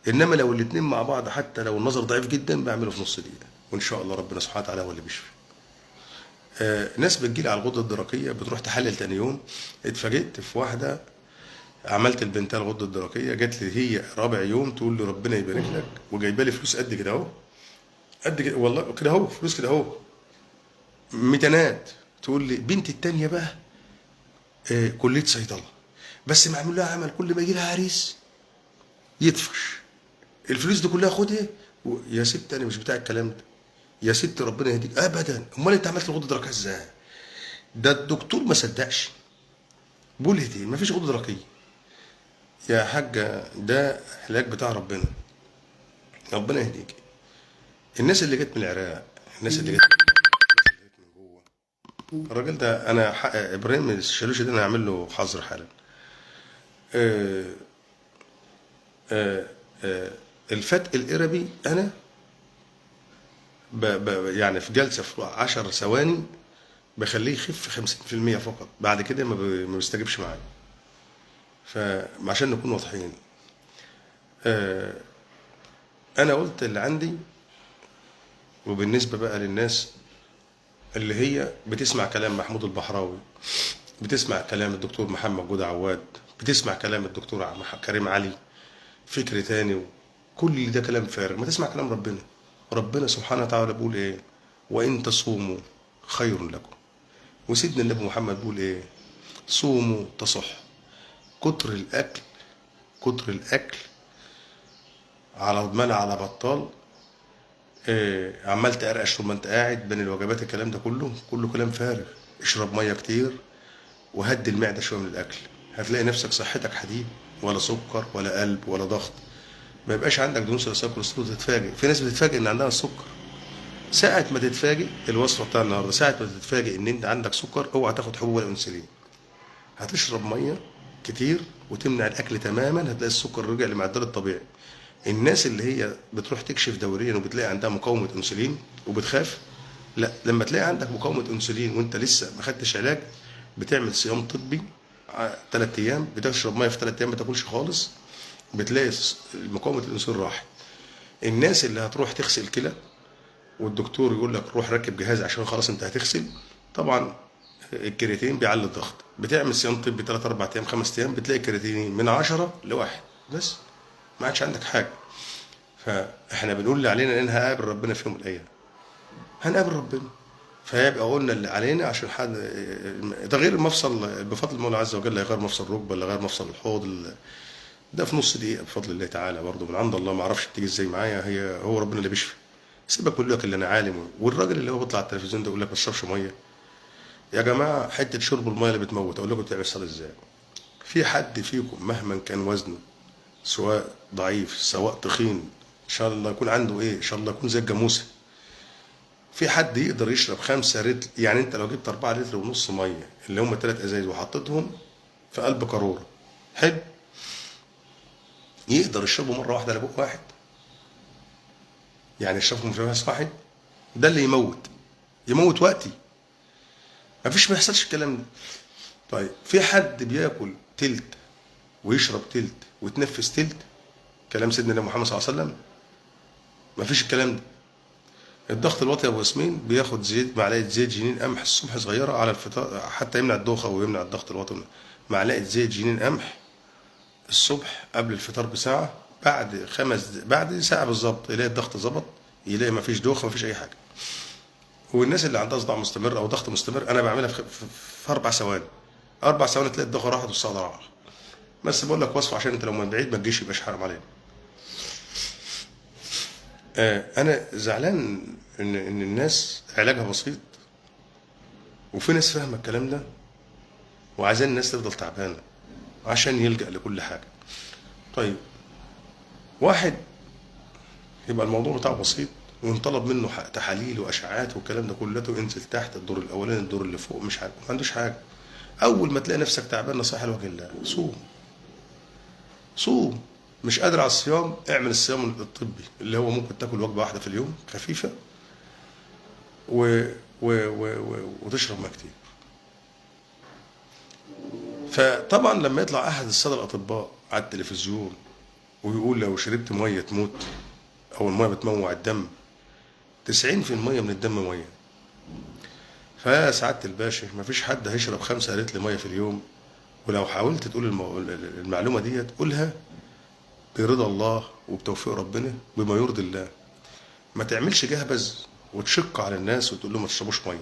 A: انما لو الاثنين مع بعض حتى لو النظر ضعيف جدا بعمله في نص دقيقة، وان شاء الله ربنا سبحانه وتعالى هو اللي بيشفي. ناس بتجيلي على الغدة الدرقية بتروح تحلل تاني يوم. اتفاجئت في واحدة عملت لبنتها الغدة الدرقية، جات لي هي رابع يوم تقول لي ربنا يبارك لك، وجايبه لي فلوس قد كده اهو، قد كده والله كده اهو، فلوس كده اهو، ميتانات. تقول لي بنتي التانية بقى كليه صيدلة، بس معمول لها عمل كل ما يجي لها عريس يطفش الفلوس دي كلها خدها. يا ست انا مش بتاع الكلام ده، يا ست ربنا يهديك ابدا. امال انت عملت الغدة الدرقية ازاي؟ ده الدكتور ما صدقش، بيقول لي دي ما فيش غده درقيه يا حاجة، ده علاج بتاع ربنا، ربنا يهديك. الناس اللي جت من العراق، الناس اللي جت من جوه، الراجل ده انا ابراهيم الشالوشي ده انا هعمل له حظر حالا. الفتق القربي انا يعني في جلسه في 10 ثواني بخليه يخف 50% فقط، بعد كده ما بيستجيبش معايا. فعشان نكون واضحين، انا قلت اللي عندي. وبالنسبة بقى للناس اللي هي بتسمع كلام محمود البحراوي، بتسمع كلام الدكتور محمد جودة عواد، بتسمع كلام الدكتور كريم علي، فكر تاني، كل ده كلام فارغ. ما تسمع كلام ربنا. ربنا سبحانه وتعالى بيقول ايه؟ وان تصوموا خير لكم. وسيدنا النبي محمد بيقول ايه؟ صوموا تصح. كتر الاكل، كتر الاكل على مال على بطال، عمال تقرقش طول ما انت قاعد بين الوجبات، الكلام ده كله كله كلام فارغ. اشرب مية كتير وهدي المعدة شوية من الاكل، هتلاقي نفسك صحتك حديد، ولا سكر ولا قلب ولا ضغط، ما يبقاش عندك دهون ثلاثية كوليسترول. تتفاجئ، في ناس بتتفاجئ ان عندها السكر. ساعة ما تتفاجئ، الوصفة بتاع النهارده، ساعة ما تتفاجئ ان انت عندك سكر اوعى تاخد حبوب ولا انسولين، هتشرب مية كتير وتمنع الاكل تماما، هتلاقي السكر رجع لمعدله الطبيعي. الناس اللي هي بتروح تكشف دوريا وبتلاقي عندها مقاومة انسولين وبتخاف، لا، لما تلاقي عندك مقاومة انسولين وانت لسه ما خدتش علاج، بتعمل صيام طبي 3 ايام، بتشرب مية في 3 ايام، ما تاكلش خالص، بتلاقي مقاومة الانسولين راحت. الناس اللي هتروح تغسل كلى والدكتور يقول لك روح ركب جهاز عشان خلاص انت هتغسل، طبعا الكرياتين بيعلي الضغط، بتعمل صيام طبي 3 4 ايام 5 ايام، بتلاقي الكرياتين من 10 ل1 بس، ما عادش عندك حاجة. فاحنا بنقول اللي علينا لان هنقابل ربنا في يوم من الايام، هنقابل ربنا، فيبقى قلنا اللي علينا عشان حد ده غير المفصل بفضل المولى عز وجل، غير مفصل الركبة ولا غير مفصل الحوض، ده في نص دقيقة بفضل الله تعالى، برضه من عند الله، ما اعرفش بتيجي ازاي معايا، هي هو ربنا اللي بيشفي. سيبك من لك اللي انا عالم، والراجل اللي هو بيطلع على التلفزيون ده يقول لك ما تشربش مية. يا جماعة حتة شرب المية اللي بتموت، اقول لكم بتعمل ازاي؟ في حد فيكم مهما كان وزنه، سواء ضعيف سواء تخين، ان شاء الله يكون عنده ايه، ان شاء الله يكون زي الجاموسة، في حد يقدر يشرب 5 لتر؟ يعني انت لو جبت 4 لتر ونص مية اللي هم 3 ازايز وحطيتهم في قلب قارورة، حلو، يقدر يشربه مرة واحدة لبق واحد؟ يعني يشربهم في نفس واحد؟ ده اللي يموت، يموت وقتي، مفيش، ما يحصلش الكلام ده. طيب في حد بياكل تلت ويشرب تلت ويتنفس تلت؟ كلام سيدنا النبي محمد صلى الله عليه وسلم، مفيش الكلام ده. الضغط الواطي يا ابو ياسمين بياخد زيت، معلقه زيت جنين قمح الصبح صغيرة على الفطار حتى يمنع الدوخه ويمنع الضغط الواطي. معلقه زيت جنين قمح الصبح قبل الفطار بساعة، بعد بعد ساعة بالظبط يلاقي الضغط ظبط، يلاقي مفيش دوخه مفيش اي حاجة. والناس اللي عندها صداع مستمر او ضغط مستمر انا بعملها في 4 ثواني، 4 ثواني تلاقي الضغط راحت والصداع راح. بس بقول لك وصفه عشان انت لو من بعيد ما تجيش يبقاش حرام علينا. انا زعلان ان الناس علاجها بسيط، وفي ناس فاهمه الكلام ده وعايزين الناس تفضل تعبانة عشان يلجأ لكل حاجة. طيب واحد يبقى الموضوع بتاعه بسيط وانطلب منه تحاليل واشعاعات والكلام ده كله، انزل تحت الدور الاولاني الدور اللي فوق مش عارف، ما عندوش حاجة. اول ما تلاقي نفسك تعبان نصيحة لوجه الله، صوم. صوم. مش قادر على الصيام اعمل الصيام الطبي اللي هو ممكن تاكل وجبة واحدة في اليوم خفيفة و و و و وتشرب ماء كتير. فطبعا لما يطلع احد السادة الاطباء على التلفزيون ويقول لو شربت مية تموت او المية بتموع الدم، 90% من الدم مية. فيا سعادة الباشا مفيش حد هيشرب 5 لتر مية في اليوم. ولو حاولت تقول المعلومة دي تقولها برضا الله وبتوفيق ربنا بما يرضي الله. ما تعملش جهبذ وتشق على الناس وتقول لهم ما تشربوش مية.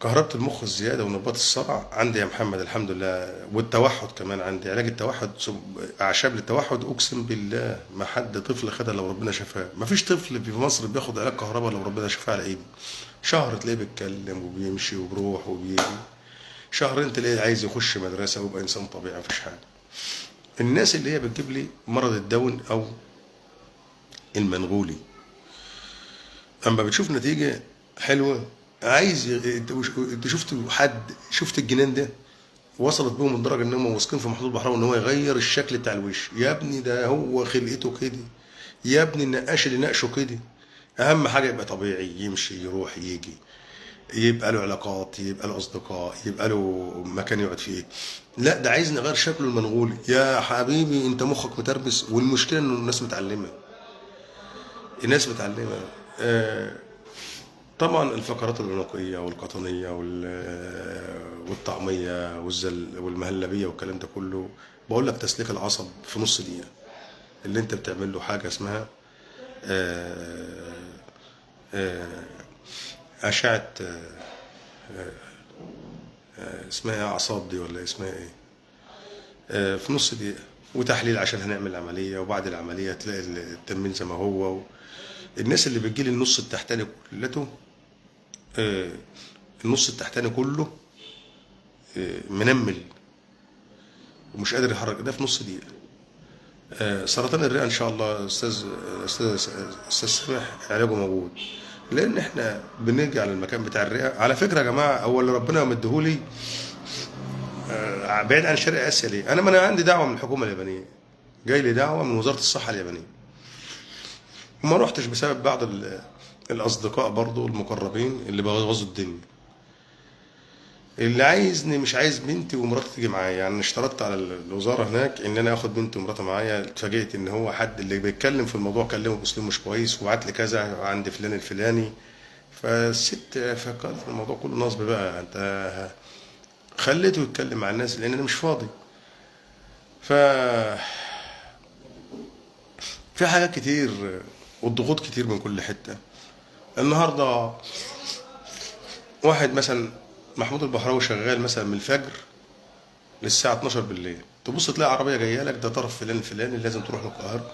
A: كهربة المخ الزيادة ونبات الصرع عندي يا محمد الحمد لله، والتوحد كمان عندي علاج التوحد، اعشاب للتوحد. اقسم بالله ما حد طفل خدها لو ربنا شفاه. ما فيش طفل في مصر بياخد علاج كهرباء لو ربنا شفاه على ايدي. شهر تلاقيه بيتكلم وبيمشي وبروح وبيجي، شهرين تلاقيه عايز يخش مدرسه ويبقى انسان طبيعي مفيش حاجة. الناس اللي هي بتجيب لي مرض الداون او المنغولي اما بتشوف نتيجة حلوة عايز انت شفت حد، شفت الجنان ده وصلت بهم لدرجة ان هم واثقين في محمود البحراوي ان هو يغير الشكل بتاع الوش. يا ابني ده هو خلقته كده، يا ابني النقاش اللي ناقشه كده. اهم حاجة يبقى طبيعي، يمشي يروح يجي، يبقى له علاقات، يبقى له اصدقاء، يبقى له مكان يقعد فيه. لا ده عايز نغير شكله المنغولي. يا حبيبي انت مخك متربس. والمشكلة ان الناس متعلمة، الناس متعلمة. طبعا الفقرات العنقيه والقطنيه والطعميه والمهلبيه والكلام ده كله، بقول لك تسليك العصب في نص دقيقة اللي انت بتعمل له حاجة اسمها اشعه اسمها ايه، اعصاب دي ولا اسمها ايه، في نص دقيقة، وتحليل عشان هنعمل عملية، وبعد العملية تلاقي التمرين زي ما هو. الناس اللي بتجيلي النص التحتاني كلته، النص التحتاني كله منمل ومش قادر يحرك، ده في نص دقيقة. سرطان الرئة ان شاء الله استاذ استاذ استاذ سامح علاجه موجود، لان احنا بنرجع للمكان بتاع الرئة. على فكرة يا جماعة، هو اللي ربنا مديهولي بعيد عن شرق اسيا ليه؟ انا ما انا عندي دعوه من الحكومة اليابانية، جاي لي دعوه من وزارة الصحة اليابانية، وما روحتش بسبب بعض الاصدقاء برضو المقربين اللي بوظوا الدنيا. اللي عايزني مش عايز بنتي ومراتي تيجي معايا، يعني اشترطت على الوزارة هناك ان انا اخد بنتي ومراتي معايا. اتفاجئت ان هو حد اللي بيتكلم في الموضوع كلمة باسلوب مش كويس، وبعت لي كذا عند فلان الفلاني. فالست فكرت الموضوع كله نصب بقى، انت خليته يتكلم مع الناس لان انا مش فاضي. ف في حاجات كتير والضغوط كتير من كل حتة. النهارده واحد مثلا محمود البحراوي شغال مثلا من الفجر للساعة 12 بالليل، تبص تلاقي عربية جاية لك، ده طرف فلان الفلاني لازم تروح للقاهرة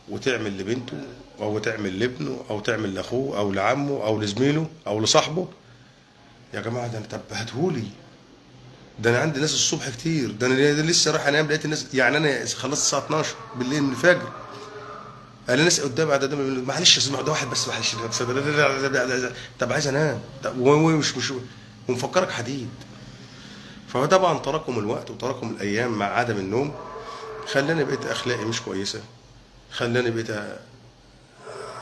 A: وتعمل لبنته او تعمل لابنه او تعمل لاخوه او لعمه او لزميله او لصاحبه. يا جماعة ده طب هاتهولي، ده انا عندي ناس الصبح كتير، ده انا لسه رايح انام لقيت الناس، يعني انا خلصت الساعة 12 بالليل من الفجر، انا ناس قدام قاعدة، معلش اسمع ده واحد بس معلش، طب عايز انام، مش ومفكرك حديد. فطبعا تراكم الوقت وتراكم الايام مع عدم النوم خلاني بقيت اخلاقي مش كويسة، خلاني بقيت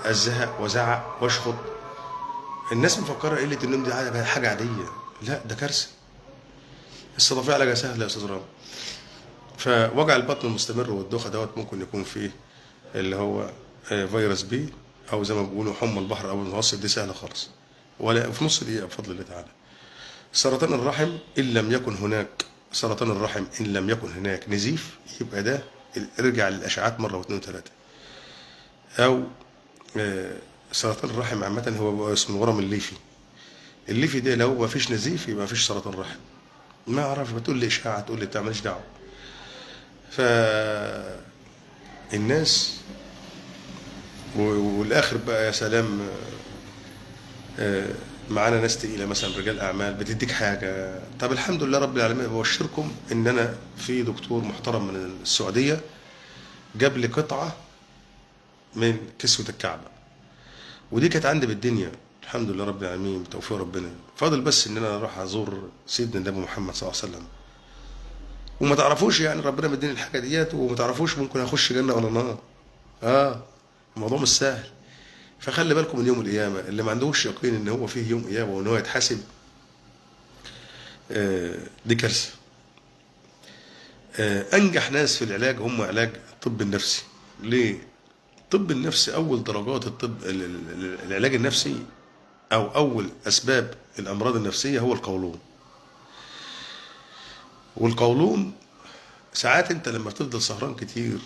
A: ازهق وازعق واشخط. الناس مفكرة قلة النوم دي حاجة عادية، لا ده كارثة. الصدفيه علاجها سهلة يا استاذ رامي. فوجع البطن المستمر والدوخه دوت ممكن يكون فيه اللي هو فيروس بي، او زي ما بيقولوا حمى البحر او المتوسط، دي سهلة خالص ولا في نص دقيقة بفضل الله تعالى. سرطان الرحم ان لم يكن هناك سرطان الرحم ان لم يكن هناك نزيف، يبقى ده ارجع للاشعاعات مرة واثنين وثلاثة. او سرطان الرحم عامة هو بيبقى اسمه الورم الليفي. الليفي ده لو ما فيش نزيف يبقى ما فيش سرطان رحم. ما اعرفش، بتقول لي اشاعة، تقول لي بتاع، ماليش دعوه. ف الناس والاخر بقى يا سلام، معانا ناس تقيلة مثلا رجال اعمال بتديك حاجة. طب الحمد لله رب العالمين، ببشركم ان انا في دكتور محترم من السعودية جاب لي قطعه من كسوه الكعبة، ودي كانت عندي بالدنيا الحمد لله رب العالمين بتوفيق ربنا. فاضل بس ان انا اروح ازور سيدنا النبي محمد صلى الله عليه وسلم، وما تعرفوش يعني ربنا مديني الحاجة ديت، وما تعرفوش ممكن اخش جنة ولا نار. الموضوع مش سهل. فخلي بالكم من يوم القيامة، اللي ما عندهوش يقين ان هو فيه يوم قيامه وان هو يتحاسب، دي كارثة. انجح ناس في العلاج هم علاج الطب النفسي. ليه؟ الطب النفسي اول درجات الطب العلاج النفسي او اول اسباب الامراض النفسية هو القولون. والقولون ساعات انت لما بتفضل سهران كتير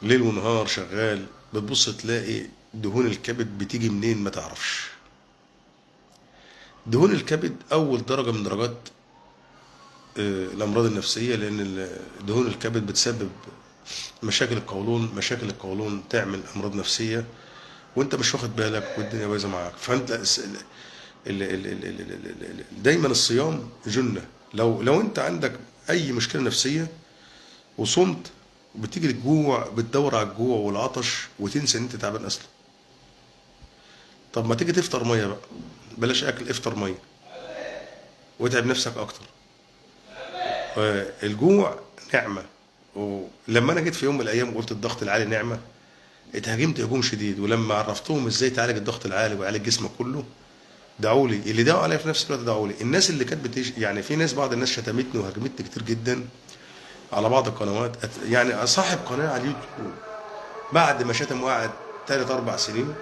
A: ليل ونهار شغال، بتبص تلاقي دهون الكبد بتيجي منين ما تعرفش. دهون الكبد اول درجة من درجات الامراض النفسية، لان دهون الكبد بتسبب مشاكل القولون، مشاكل القولون تعمل امراض نفسية وانت مش واخد بالك والدنيا بايظة معاك. فانت دايما الصيام جنة. لو انت عندك اي مشكلة نفسية وصمت، بتيجي الجوع، بتدور على الجوع والعطش وتنسى ان انت تعبان اصلا. طب ما تيجي تفطر مية بقى، بلاش اكل، افطر مية واتعب نفسك اكتر. الجوع نعمه. ولما انا جيت في يوم من الايام وقلت الضغط العالي نعمه، اتهاجمت هجوم شديد. ولما عرفتهم ازاي تعالج الضغط العالي ويعالج جسمك كله، دعوا لي. اللي دعوا عليا في نفس الوقت دعوا لي الناس اللي كانت يعني في ناس، بعض الناس شتمتني وهاجمتني كتير جدا على بعض القنوات. يعني صاحب قناة على اليوتيوب بعد ما شتم وقعد 3-4 سنين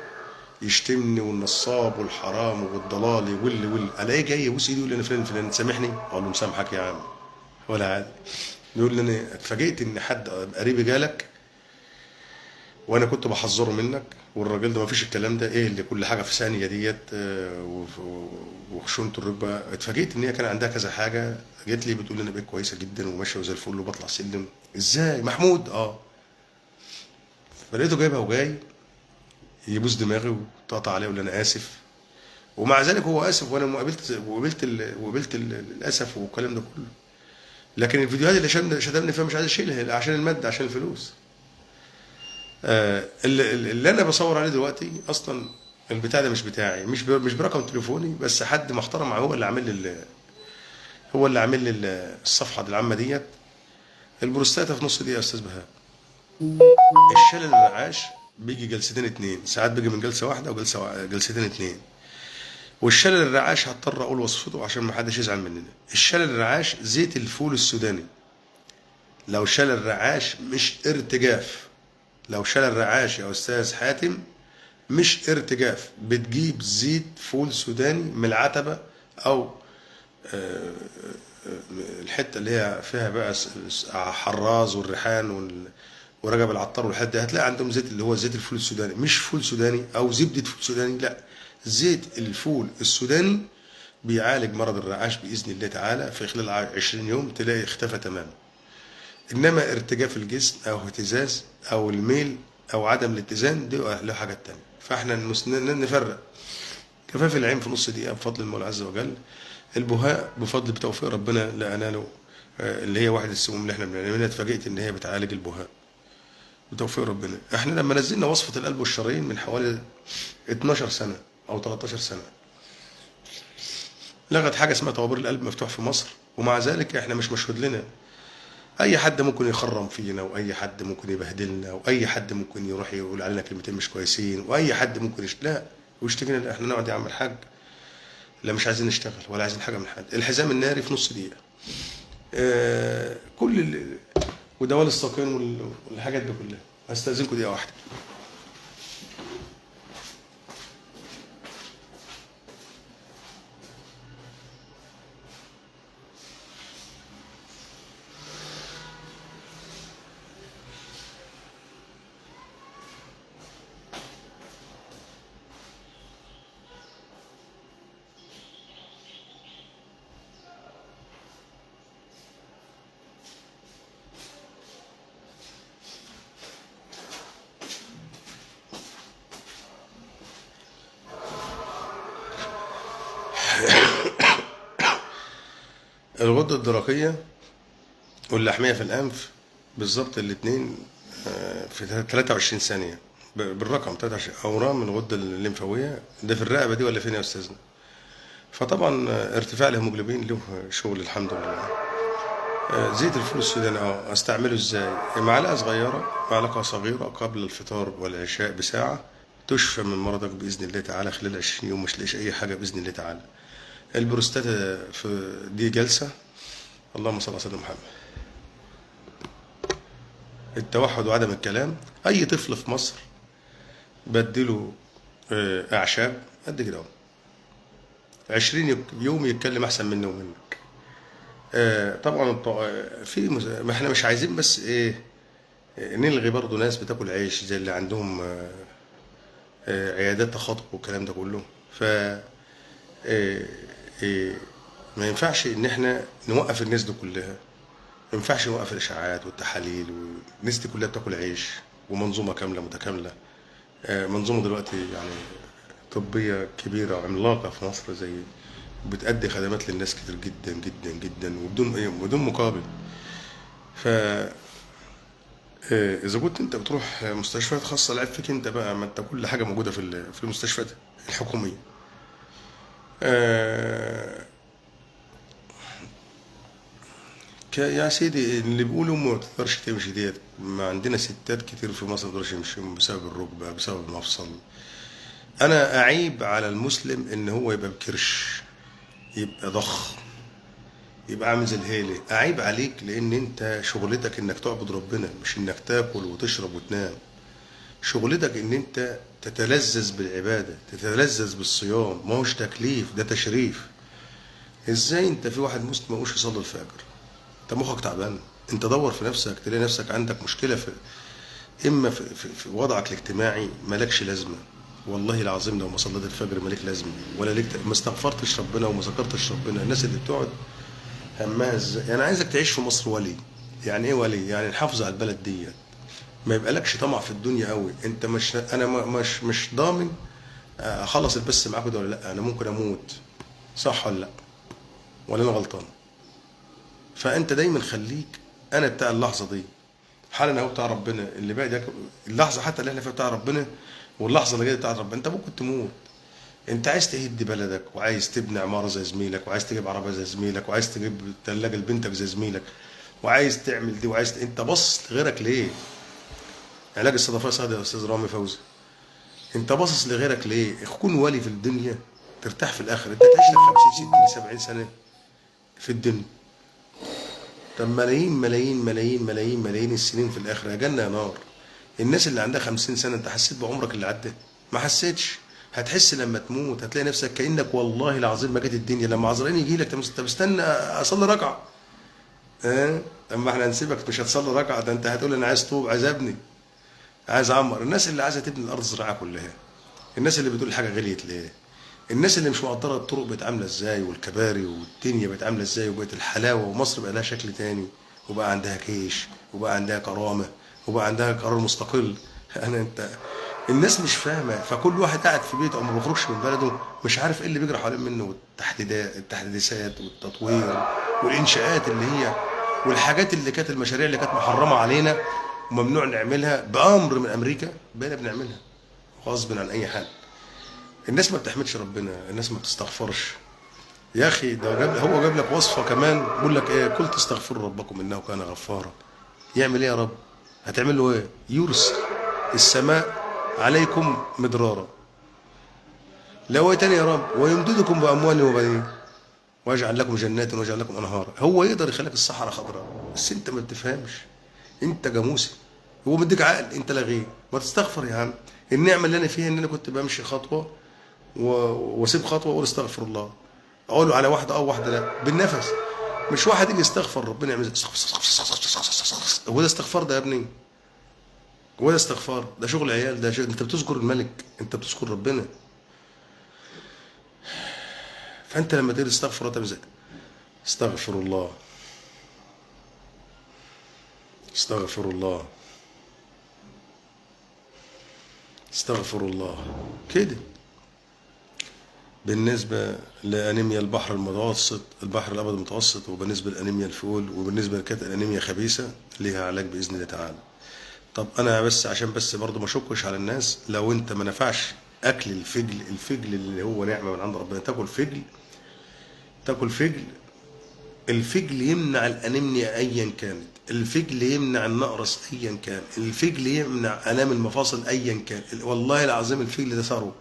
A: يشتمني والنصاب والحرام والضلالي واللي الاقيه جاي يبوس ايدي يقول لي انا فلان فلان سامحني، اقول له مسامحك يا عم ولا عادي. يقول لي انا اتفاجئت ان حد قريبي جالك وانا كنت بحذره منك، والراجل ده ما فيش الكلام ده، ايه اللي كل حاجة في ثانية ديت وخشونه الركبة. اتفاجئت ان هي كان عندها كذا حاجة، جت لي بتقول لي انا بقيت كويسة جدا وماشية وزي الفل وبطلع سلم. ازاي محمود؟ فلقيته جايبها وجاي يبوس دماغي وتقطع عليه ويقول لي انا اسف، ومع ذلك هو اسف وانا وقابلت الاسف والكلام ده كله. لكن الفيديوهات اللي شتمني فيها مش عايز اشيلها عشان المادة، عشان الفلوس. اللي انا بصور عليه دلوقتي اصلا البتاع ده مش بتاعي، مش برقم تليفوني، بس حد محترم هو اللي عامل لي هو اللي عامل لي الصفحة العامة ديت. البروستاتا في نص دقيقة يا استاذ بهاء. الشلل الرعاش بيجي جلستين اتنين، ساعات بيجي من جلسه واحدة وجلسه جلستين اتنين. والشلل الرعاش هضطر اقول وصفته عشان ما حدش يزعل مننا. الشلل الرعاش زيت الفول السوداني. لو شلل الرعاش مش ارتجاف، لو شلل الرعاش يا استاذ حاتم مش ارتجاف، بتجيب زيت فول سوداني من العتبة او الحتة اللي هي فيها بقى حراز والريحان ورجب العطار والحتة دي، هتلاقي عندهم زيت اللي هو زيت الفول السوداني، مش فول سوداني او زبدة فول سوداني، لا، زيت الفول السوداني بيعالج مرض الرعاش باذن الله تعالى. في خلال 20 يوم تلاقي اختفى تماما. انما ارتجاف الجسم او اهتزاز او الميل او عدم الاتزان دي له حاجات تانية. فاحنا نفرق. كفاف العين في نص دقيقة بفضل المولى عز وجل. البهاء بفضل بتوفيق ربنا لقينا له اللي هي واحد السموم اللي احنا بنعملها، اتفاجئت ان هي بتعالج البهاء بتوفيق ربنا. احنا لما نزلنا وصفه القلب والشرايين من حوالي 12 سنة او 13 سنة، لغت حاجة اسمها طوابير القلب مفتوح في مصر، ومع ذلك احنا مش مشهود لنا. اي حد ممكن يخرم فينا، واي حد ممكن يبهدلنا، واي حد ممكن يروح يقول علينا كلمتين مش كويسين، واي حد ممكن لا ويشتكينا. لا، احنا نقعد يا عم الحاج، لا مش عايزين نشتغل ولا عايزين حاجة من حد. الحزام الناري في نص دقيقة. كل ودوال الساقين والحاجات دي كلها. هستأذنكم دقيقة واحدة. الغدة الدرقية واللحمية في الأنف بالظبط الاثنين في 23 ثانية بالرقم 23 أورام الغدة الليمفاوية. ده في الرقبة دي ولا فين يا أستاذنا؟ فطبعا ارتفاع الهيموجلوبين له شغل الحمد لله. زيت الفول السوداني استعمله ازاي؟ معلقة صغيرة، معلقة صغيرة قبل الفطار والعشاء بساعة، تشفى من مرضك بإذن الله تعالى خلال 20 يوم، مش تلاقيش أي حاجة بإذن الله تعالى. البروستاتا في دي جلسة. اللهم صل على سيدنا محمد. التوحد وعدم الكلام، أي طفل في مصر بدله أعشاب قد كده اهو، 20 يوم يتكلم أحسن مني ومنك. طبعا في ما احنا مش عايزين بس ايه نلغي برضو ناس بتاكل عيش زي اللي عندهم عيادات تخاطب والكلام ده كله. ف ما ينفعش ان احنا نوقف الناس دي كلها، ما ينفعش نوقف الاشاعات والتحاليل، والناس دي كلها بتاكل عيش، ومنظومه كاملة متكاملة. منظومة دلوقتي يعني طبية كبيرة وعملاقه في مصر، زي بتأدي خدمات للناس كتير جدا جدا جدا وبدون ايه، بدون مقابل. ف اذا كنت انت بتروح مستشفيات خاصة، العيب فيك انت بقى، ما انت كل حاجة موجودة في المستشفيات الحكومية. يا سيدي اللي بيقولوا ما تقدرش تمشي ديت، ما عندنا ستات كتير في مصر ما تقدرش يمشي بسبب الركبة، بسبب المفصل. انا اعيب على المسلم ان هو يبقى بكرش، يبقى ضخم، يبقى عامل زي الهيله. اعيب عليك لان انت شغلتك انك تعبد ربنا، مش انك تاكل وتشرب وتنام. شغلتك ان انت تتلذذ بالعبادة، تتلذذ بالصيام. ما هوش تكليف، ده تشريف. ازاي انت في واحد مسلم ما هوش يصلي الفجر؟ انت مخك تعبان. انت دور في نفسك، تلاقي نفسك عندك مشكلة في اما في وضعك الاجتماعي، مالكش لازمه. والله العظيم لو ما صليت الفجر مالك لازمه، ولا ليك، ما استغفرتش ربنا وما ذكرتش ربنا. الناس اللي بتقعد همها ازاي؟ يعني عايزك تعيش في مصر ولي. يعني ايه ولي؟ يعني نحافظ على البلد ديت، ما يبقالكش طمع في الدنيا قوي. انت مش، انا مش ضامن اخلص البث معاكم ده ولا لا، انا ممكن اموت، صح ولا لا؟ ولا انا غلطان؟ فانت دايما خليك انا بتاع اللحظة دي، حالا اهو بتاع ربنا اللي باقي ده، اللحظة حتى اللي احنا فيها بتاع ربنا، واللحظة اللي جاية بتاع ربنا. انت ممكن تموت. انت عايز تهد بلدك، وعايز تبني عمارة زي زميلك، وعايز تجيب عربية زي زميلك، وعايز تجيب ثلاجه لبنتك زي زميلك، وعايز تعمل دي، وعايز انت بص لغيرك ليه؟ علاج الصدفيه سهل يا استاذ رامي فوزي. انت باصص لغيرك ليه؟ كون ولي في الدنيا ترتاح في الاخر. انت تعيش لك 50 60 70 سنة في الدنيا. طب ملايين ملايين ملايين ملايين ملايين السنين في الاخرة، يا جنة يا نار. الناس اللي عندها 50 سنة، انت حسيت بعمرك اللي عدى؟ ما حسيتش. هتحس لما تموت، هتلاقي نفسك كانك والله العظيم ما جت الدنيا. لما عزرائيل يجي لك، طب استنى اصلي ركعة. طب ما احنا هنسيبك، مش هتصلي ركعة، ده انت هتقول انا عايز طوب، عايز ابني، عايز اعمر. الناس اللي عايزه تبني الارض الزراعية كلها، الناس اللي بتقول الحاجة غليت ليه، الناس اللي مش مقدره الطرق بقت عامله ازاي، والكباري والدنيا بقت عامله ازاي، وبقت الحلاوة، ومصر بقى لها شكل تاني، وبقى عندها كيش، وبقى عندها كرامة، وبقى عندها قرار مستقل. انا انت الناس مش فاهمه، فكل واحد قاعد في بيته او ما بيخرجش من بلده مش عارف ايه اللي بيجري حوالين منه، والتحديدات، التحديثات والتطوير والانشاءات اللي هي والحاجات اللي كانت، المشاريع اللي كانت محرمة علينا وممنوع نعملها بامر من امريكا، بقينا بنعملها غصب عن اي حد. الناس ما بتحمدش ربنا، الناس ما بتستغفرش. يا اخي ده هو جاب لك وصفه كمان، بيقول لك ايه؟ قل تستغفروا ربكم انه كان غفارا. يعمل ايه يا رب؟ هتعمل له ايه؟ يرسل السماء عليكم مدرارا. لو ايه تاني يا رب؟ ويمددكم باموال وبنين ويجعل لكم جنات ويجعل لكم انهارا. هو يقدر يخليك الصحراء خضراء، بس انت ما بتفهمش. انت جاموسي، هو مديك عقل انت لغيه، ما تستغفر يا عم. النعمة اللي انا فيها ان انا كنت بمشي خطوة واسيب خطوة واقول استغفر الله، اقوله على واحدة او واحدة لا بالنفس، مش واحد يجي يستغفر ربنا يعمل استغفر. هو ده استغفار ده يا ابني؟ هو ده استغفار؟ ده شغل عيال، ده شغل. انت بتذكر الملك، انت بتذكر ربنا. فانت لما تيجي تستغفر تعمل زي استغفر الله، استغفر الله، استغفر الله كده. بالنسبة لأنيميا البحر المتوسط، البحر الأبيض المتوسط، وبالنسبة لأنيميا الفول، وبالنسبة لكانت الأنيميا خبيثة ليها علاج بإذن الله تعالى. طب أنا بس عشان بس برضو ما أشكش على الناس، لو أنت ما نفعش أكل الفجل، الفجل اللي هو نعمة من عند ربنا، تاكل فجل، تاكل فجل، الفجل يمنع الأنيميا أيا كانت، الفجل يمنع النقرس أيا كان، الفجل يمنع آلام المفاصل أيا كان. والله العظيم الفجل ده ثروة.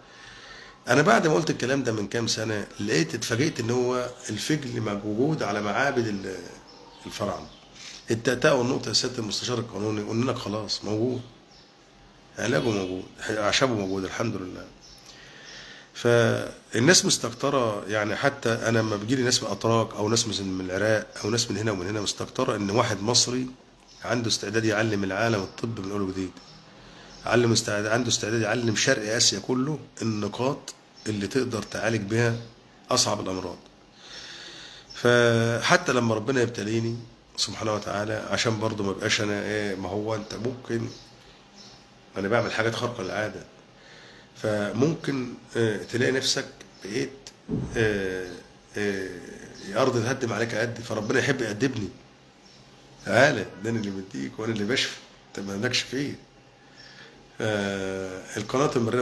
A: أنا بعد ما قلت الكلام ده من كام سنة لقيت اتفاجئت إن هو الفجل موجود على معابد الفراعنة. التأتأة والنقطة يا سيادة المستشار القانوني قلنا لك خلاص موجود، علاجه موجود، أعشابه موجود الحمد لله. فالناس مستكترة، يعني حتى أنا لما بيجي لي ناس من الأتراك أو ناس من العراق أو ناس من هنا ومن هنا مستكترة إن واحد مصري عنده استعداد يعلم العالم الطب من أول وجديد، عنده استعداد يعلم شرق آسيا كله النقاط اللي تقدر تعالج بها أصعب الأمراض. فحتى لما ربنا يبتليني سبحانه وتعالى، عشان برضه ما بقاش أنا إيه، ما هو أنت ممكن أنا بعمل حاجات خارقة للعادة، فممكن تلاقي نفسك بقيت أرض تهدم عليك قد، فربنا يحب يأدبني. تعالى ده أنا اللي مديك وأنا اللي بشفي، أنت ما لكش فيه. القناة المرية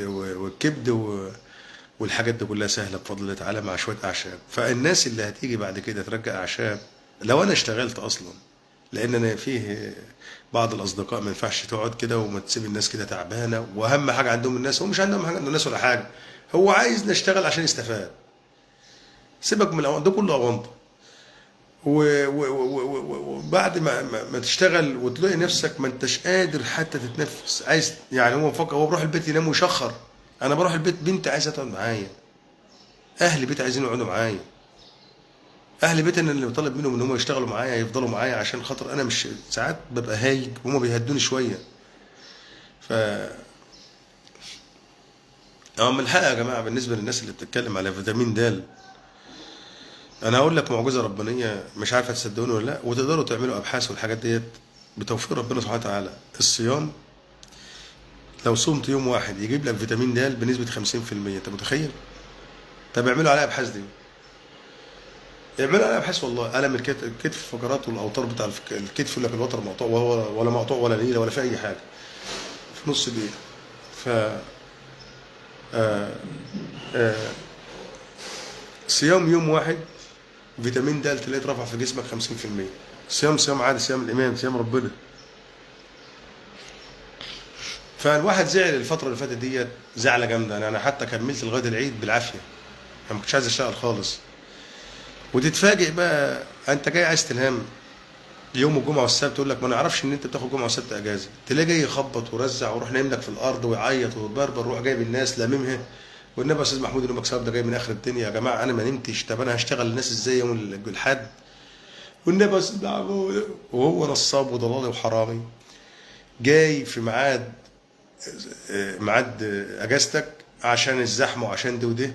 A: والكبد والحاجات دي كلها سهلة بفضل الله تعالى مع شوية أعشاب. فالناس اللي هتيجي بعد كده ترجع أعشاب، لو أنا اشتغلت أصلا، لأن أنا فيه بعض الأصدقاء ما ينفعش تقعد كده وما تسيب الناس كده تعبانة، وأهم حاجة عندهم الناس، هو مش عندهم حاجة عند الناس ولا حاجة، هو عايز نشتغل عشان يستفاد. سيبك من الأونطة ده كله أونطة. وبعد ما تشتغل وتلاقي نفسك ما انتش قادر حتى تتنفس، عايز يعني هو مفكر هو بروح البيت ينام ويشخر. انا بروح البيت بنتي عايزه تقعد معايا، اهل بيتي عايزين يقعدوا معايا، اهل بيتي انا اللي بطالب منهم ان هم يشتغلوا معايا، يفضلوا معايا عشان خاطر انا مش ساعات ببقى هايج وهم بيهدوني شوية. ف من الحق يا جماعة بالنسبة للناس اللي بتتكلم على فيتامين د، انا هقول لك معجزه ربانية مش عارف هتصدقوني ولا لا، وتقدروا تعملوا ابحاث والحاجات ديت بتوفيق ربنا سبحانه وتعالى. الصيام لو صمت يوم واحد يجيب لك فيتامين د بنسبة 50%، انت متخيل؟ طب اعملوا عليها ابحاث دي، اعملوا عليها ابحاث والله. الم الكتف فقرات والاوتار بتاع الكتف يقول لك الوتر مقطوع، وهو ولا مقطوع ولا نيله ولا في اي حاجة في نص دقيقة. ف صيام يوم واحد فيتامين د تلاقيه اترفع في جسمك 50%. صيام عادي، صيام الامام، صيام ربنا. فالواحد زعل الفترة اللي فاتت ديت زعله جامدة، انا حتى كملت لغاية العيد بالعافية، انا ما كنتش عايز اشتغل خالص. وتتفاجئ بقى انت جاي عايز تنام يوم الجمعة والسبت، يقول لك ما نعرفش ان انت بتاخد جمعه وسبت اجازه، تلاقيه جاي يخبط ورزع ويروح نايم لك في الارض ويعيط ويتبربر، ويروح جايب الناس لاممها. والنبي يا استاذ محمود اللي مكسب ده جاي من اخر الدنيا، يا جماعة انا ما نمتش، طب انا هشتغل الناس ازاي يوم الاحد؟ والنبي يا استاذ محمود، وهو نصاب وضلالي وحرامي جاي في ميعاد اجازتك عشان الزحمة وعشان ده وده،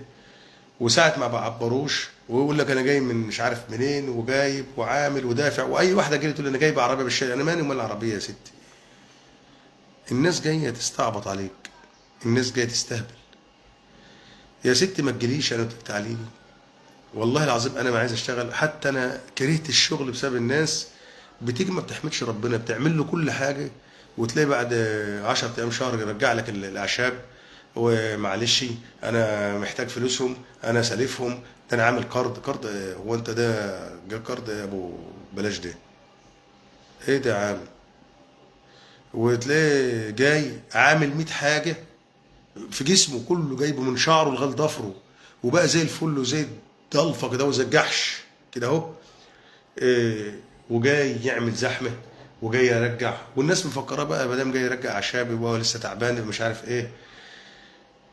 A: وساعة ما بعبروش ويقول لك انا جاي من مش عارف منين وجايب وعامل ودافع. واي واحدة جاية تقول انا جايب عربية بالشارع، انا مالي ومال العربية يا ستي؟ الناس جاية تستعبط عليك، الناس جاية تستهبل يا ستي. ما تجيليش انا تعالي، والله العظيم انا ما عايز اشتغل، حتى انا كرهت الشغل بسبب الناس بتيجي ما بتحمدش ربنا، بتعمل له كل حاجة وتلاقي بعد 10 ايام شهر يرجع لك الاعشاب، ومعلش انا محتاج فلوسهم، انا سالفهم، ده انا عامل قرض. هو انت ده جا قرض يا ابو بلاش ده؟ ايه ده يا عم؟ وتلاقيه جاي عامل 100 حاجة في جسمه كله، جايبه من شعره لغاية ضفره، وبقى زي الفل وزي الضلفه كده وزي الجحش كده اهو، وجاي يعمل زحمة وجاي ارجع، والناس مفكرة بقى ما دام جاي يرجع اعشاب يبقى هو لسه تعبان مش عارف ايه.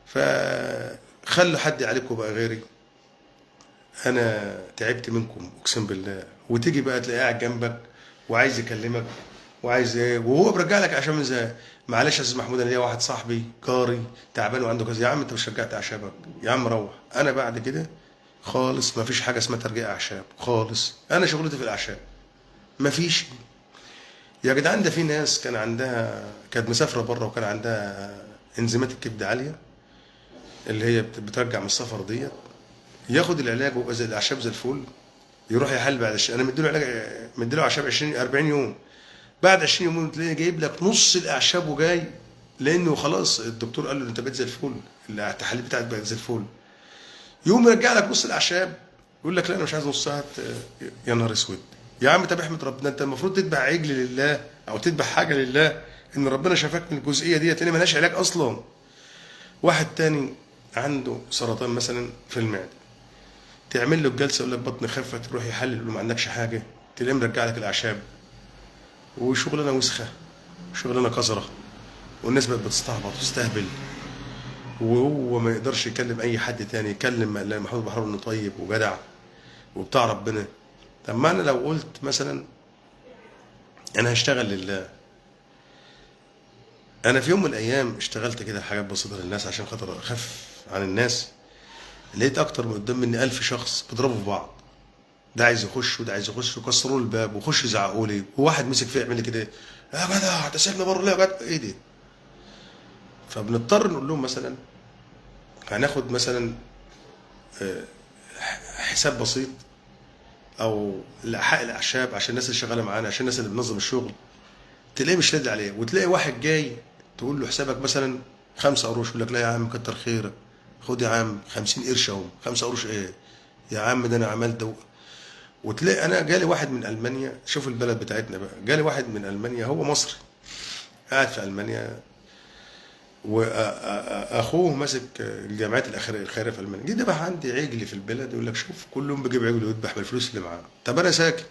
A: فخلوا حد يعالجكم بقى غيري، انا تعبت منكم اقسم بالله. وتيجي بقى تلاقيه قاعد جنبك وعايز يكلمك وعايز ايه، وهو بيرجع لك عشان من زي معلش يا استاذ محمود انا ليا واحد صاحبي جاري تعبان وعنده كذا. يا عم انت مش رجعت اعشابك، يا عم روح. انا بعد كده خالص ما فيش حاجة اسمها ترجيع اعشاب خالص، انا شغلتي في الاعشاب ما فيش. يا جدعان ده في ناس كان عندها، كانت مسافرة بره وكان عندها انزيمات الكبد عالية اللي هي بترجع من السفر ديت، ياخد العلاج ويبقى زي الاعشاب زي الفل، يروح يحل بعد انا مديله علاج، مديله اعشاب 20 40 يوم، بعد 20 يوم تلاقيه جايب لك نص الاعشاب وجاي، لانه خلاص الدكتور قال له انت بقيت زي الفل، التحاليل بتاعتك بقت زي الفل. يقوم يرجع لك نص الاعشاب يقول لك لا انا مش عايز نصها. يا نهار اسود يا عم، طب احمد ربنا، انت المفروض تذبح عجل لله او تذبح حاجة لله ان ربنا شفاك من الجزئية ديت لان ملهاش علاج اصلا. واحد تاني عنده سرطان مثلا في المعدة، تعمل له الجلسة يقول لك بطني خفت، تروح يحلل يقول له ما عندكش حاجة، تلاقيه مرجع لك الاعشاب. وشغلانه وسخة، شغلانة قذرة، والناس بقت بتستعبط وتستهبل، وهو ما يقدرش يكلم اي حد تاني، يكلم محمود بحراوي انه طيب وجدع وبتاع ربنا. طب ما انا لو قلت مثلا انا هشتغل لله، انا في يوم من الايام اشتغلت كده حاجات بسيطة للناس عشان خاطر اخف عن الناس، لقيت اكتر من قدام مني 1000 شخص بيضربوا في بعض، ده عايز يخش وده عايز يخش، وكسروا الباب وخش يزعقوا لي، وواحد مسك فيه يعمل لي كده يا جدع ده سيبنا بره ليه يا جدع ايه دي. فبنضطر نقول لهم مثلا هناخد مثلا حساب بسيط او حق الاعشاب عشان الناس اللي شغالة معانا، عشان الناس اللي بنظم الشغل، تلاقيه مش راضي عليه. وتلاقي واحد جاي تقول له حسابك مثلا 5 قروش، يقول لك لا يا عم كتر خيرك، خد يا عم 50 قرش اهو، 5 قروش ايه يا عم ده انا عملت ده. وتلاقي انا جالي واحد من المانيا، شوف البلد بتاعتنا بقى، جالي واحد من المانيا هو مصري قاعد في المانيا، واخوه ماسك الجامعات الخيرية في المانيا، جه ذبح عندي عجل في البلد، يقول لك شوف كل يوم بجيب عجل ويذبح بالفلوس اللي معاه. طب انا ساكن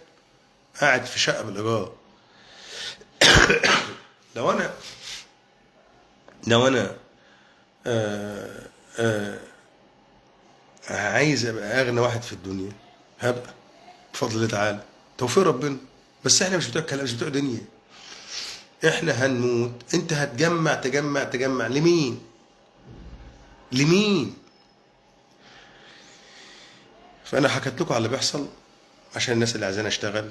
A: قاعد في شقه بالايجار، لو انا عايز ابقى اغنى واحد في الدنيا هبقى بفضل الله تعالى، توفيق ربنا. بس احنا مش بتوع كلام، مش بتوع دنيا، احنا هنموت. انت هتجمع تجمع تجمع لمين؟ لمين؟ فانا حكيت لكم على اللي بيحصل عشان الناس اللي عايزين اشتغل،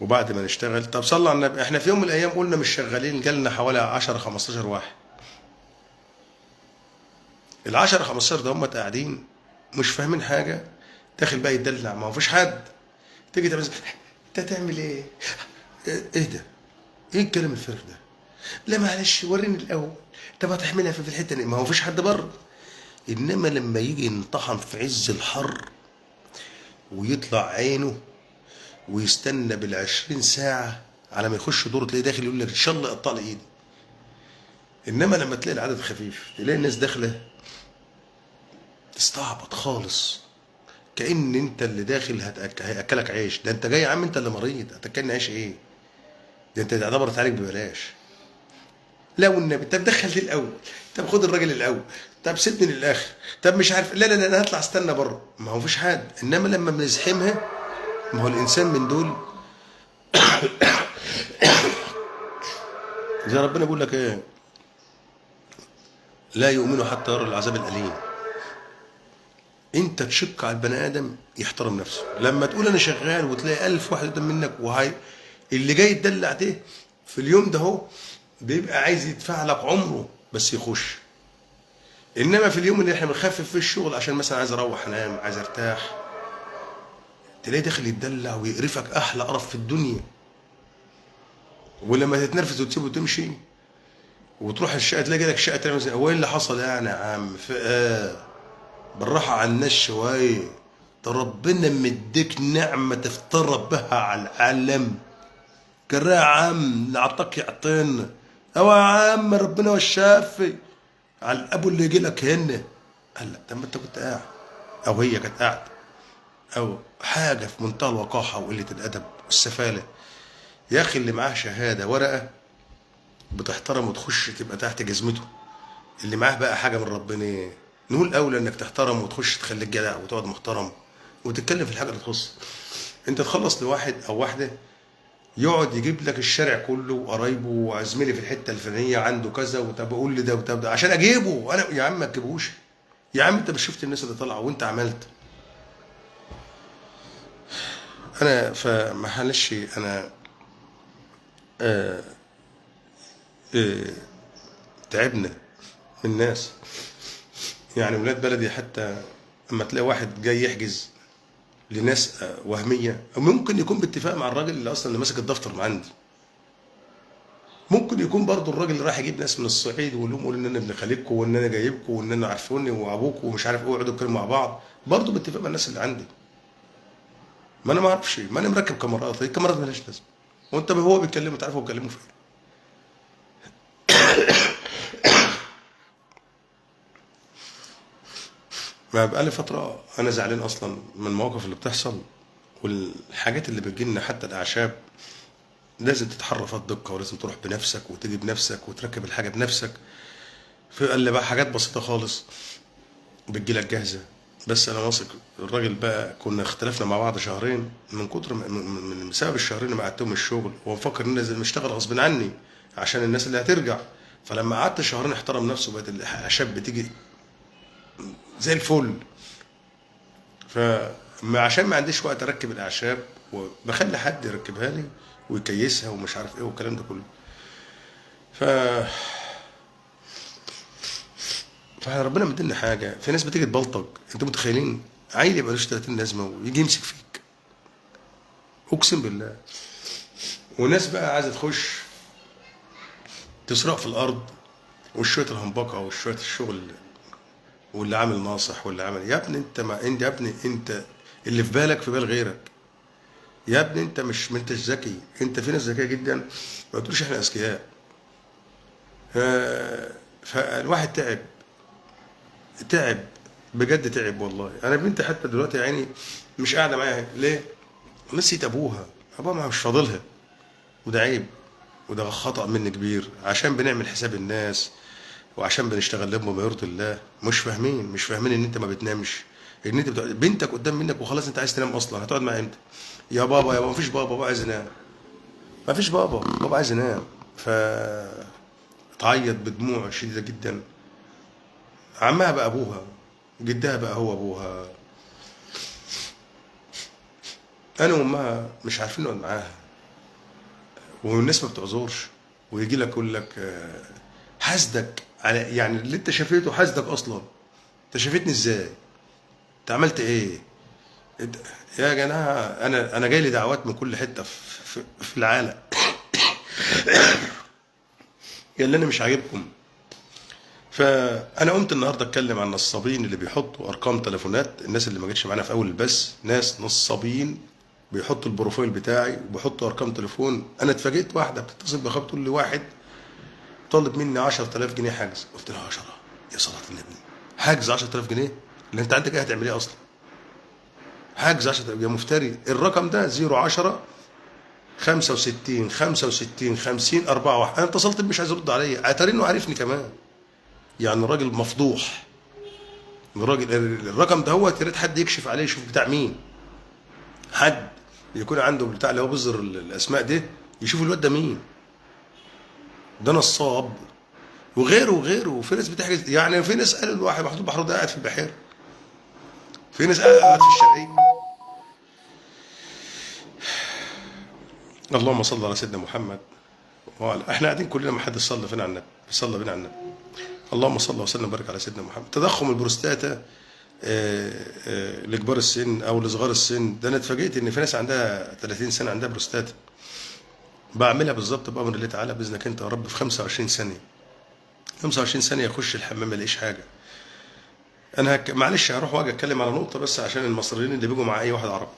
A: وبعد ما نشتغل طب صلوا على النبي. احنا في يوم من الايام قلنا مش شغالين، جالنا حوالي 10 15 واحد. ال 10 15 ده هم قاعدين مش فاهمين حاجة، داخل بقى يتدلع، ما هو فيش حد. تيجي تعمل انت تعمل ايه؟ ايه ده؟ ايه الكلام الفارغ ده؟ لا معلش وريني الاول، طب هتحملها في الحتة دي، ما هو فيش حد بره. انما لما يجي ينطحن في عز الحر ويطلع عينه ويستنى بال20 ساعة على ما يخش دوره، تلاقيه داخل يقول لك ان شاء الله اقطع لي ايدي. انما لما تلاقي العدد خفيف، تلاقي الناس داخله تستعبط خالص، كأن انت اللي داخل هياكلك عيش. ده انت جاي يا عم انت اللي مريض، هتاكلني عيش ايه؟ ده انت تعتبر تعالج ببلاش. لا والنبي، طب دخل دي الاول، طب خد الراجل الاول، طب سيبني للاخر، طب مش عارف، لا لا لا انا هطلع استنى بره، ما هو مفيش حد. انما لما بنزحمها، ما هو الانسان من دول زي ربنا بيقول لك ايه؟ لا يؤمنوا حتى يرى العذاب الاليم. انت تشك على البني ادم يحترم نفسه. لما تقول انا شغال وتلاقي 1000 واحد قدام منك، وهي اللي جاي يتدلع ده في اليوم ده هو بيبقى عايز يدفع لك عمره بس يخش. انما في اليوم اللي احنا بنخفف فيه الشغل عشان مثلا عايز اروح انام، عايز ارتاح، تلاقيه داخل يتدلع ويقرفك احلى قرف في الدنيا. ولما تتنرفز وتسيبه وتمشي وتروح الشقة، تلاقي لك شقه تعمل هو ايه اللي حصل يعني يا عم؟ في ايه؟ بالراحة على الناس شوية، ده ربنا مديك نعمه تفترى بها على العالم. كراه يا عم، اللي عطاك يعطينا. او يا عم ربنا والشافي على الابو اللي يجي لك هنا. قال لك طب ما انت كنت قاعد، او هي كانت قاعدة، او حاجة في منتهى الوقاحة وقلة الادب والسفاله. يا اخي اللي معاه شهادة ورقة بتحترم وتخش تبقى تحت جزمته. اللي معاه بقى حاجة من ربنا، نقول اولى انك تحترم وتخش تخليك جدع وتقعد محترم وتتكلم في الحاجة اللي تخص. انت تخلص لواحد او واحدة يقعد يجيب لك الشارع كله وقرايبه وزميلي في الحتة الفلانية عنده كذا، وطب اقول لي ده وطب ده عشان اجيبه انا. يا عم ما تجيبهوش يا عم، انت مش شفت الناس اللي طالعه وانت عملت. انا فمعلش انا آه آه تعبنا من الناس. يعني ولاد بلدي حتى اما تلاقي واحد جاي يحجز لناس وهمية، او ممكن يكون باتفاق مع الراجل اللي اصلا اللي ماسك الدفتر من عندي، ممكن يكون برضو الراجل اللي راح يجيب ناس من الصعيد ويقول لهم قولوا ان انا ابن خالتكم وان انا جايبكم وان انا عارفوني وابوكم ومش عارف ايه، ويقعدوا يتكلموا مع بعض برضو باتفاق مع الناس اللي عندي. ما انا ما اعرفش، ما انا مركب كاميرات، الكاميرات مالهاش لازمه، وانت هو بيتكلموا انت عارف هو بيتكلموا في ايه. ما بقى لي فترة انا زعلان اصلا من المواقف اللي بتحصل والحاجات اللي بتجيلنا، حتى الاعشاب لازم تتحرى فيها الدقة، ولازم تروح بنفسك وتيجي بنفسك وتركب الحاجة بنفسك. في قال بقى حاجات بسيطة خالص بتجيلك جاهزة. بس انا واثق الراجل بقى، كنا اختلفنا مع بعض شهرين من كتر من بسبب الشهرين اللي ما قعدتهم الشغل، هو مفكر ان انا لازم اشتغل غصب عني عشان الناس اللي هترجع. فلما قعدت شهرين احترم نفسه، بقت الاعشاب بتيجي زي الفل. فعشان ما عنديش وقت اركب الاعشاب، وبخلي حد يركبها لي ويكيسها ومش عارف ايه والكلام ده كله. فربنا مدينا حاجة. في ناس بتيجي تبلطج، انتوا متخيلين عيل يبقى لوش 30 لازمه ويجي يمسك فيك، اقسم بالله. وناس بقى عايزه تخش تسرق في الارض، وشوية الهمبكه وشوية الشغل، واللي عامل ناصح واللي عامل. يا ابني انت ما انت يا ابني انت اللي في بالك في بال غيرك. يا ابني انت مش ما انتش ذكي، انت في ناس ذكية جدا ما تقولش احنا اذكياء. فالواحد تعب، تعب بجد، تعب والله. انا بنتي حتى دلوقتي يا عيني مش قاعدة معايا ليه؟ نسيت ابوها، ابوها مش فاضلها، وده عيب وده خطأ مني كبير، عشان بنعمل حساب الناس وعشان بنشتغل لهم بما يرضي الله. مش فاهمين، مش فاهمين ان انت ما بتنامش، ان انت بنتك قدام منك وخلاص انت عايز تنام اصلا، هتقعد معايا امتى؟ يا بابا يا بابا، مفيش بابا، بابا عايز ينام، مفيش بابا، بابا عايز ينام. ف تعيط بدموع شديدة جدا. عمها بقى ابوها، جدها بقى هو ابوها. انا وامها مش عارفين نقعد معاها، والناس ما بتعذرش، ويجي لك يقول لك حاسدك على يعني اللي انت شافيته، حاسدك اصلا، انت شافتني ازاي؟ انت عملت ايه؟ يا جماعة انا جاي لي دعوات من كل حتة في العالم يا اللي انا مش عاجبكم. فانا قمت النهارده اتكلم عن النصابين اللي بيحطوا ارقام تليفونات الناس اللي ما جتش معانا في اول البث. ناس نصابين بيحطوا ال profile بتاعي وبيحطوا ارقام تليفون. انا اتفاجئت واحدة بتتصل بخبر تقول لي واحد طالب مني 10000 جنيه حجز. قلت لها 10 يا صلاة النبي، حجز 10000 جنيه؟ اللي انت عندك ايه هتعمل ايه اصلا؟ حجز 10000 يا مفتري. الرقم ده 010 65 65 50 41. انا اتصلت مش عايز يرد عليا، اتاري انه عارفني كمان. يعني الراجل مفضوح، الراجل الرقم ده هو يا ريت حد يكشف عليه، يشوف بتاع مين، حد يكون عنده بتاع اللي هو بيظهر الاسماء دي، يشوف الواد ده مين، ده نصاب وغيره وغيره. وفي ناس بتحجز، يعني في ناس قالوا الواحد محطوط بحر ده قاعد في البحيرة، في ناس قاعد في الشرقية. اللهم صل على سيدنا محمد. احنا قاعدين كلنا ما حد صلى فينا على النبي، صلى بينا على النبي. اللهم صل وسلم وبارك على سيدنا محمد. تضخم البروستاتا لكبار السن او لصغار السن، ده انا اتفاجئت ان في ناس عندها 30 سنة عندها بروستاتا. بعملها بالظبط بامر الله تعالى باذنك انت يا رب في 25 ثانية. 25 ثانية يخش الحمام ما يلاقيش حاجة. انا معلش هروح واجي اتكلم على نقطة بس عشان المصريين اللي بيجوا مع اي واحد عربي.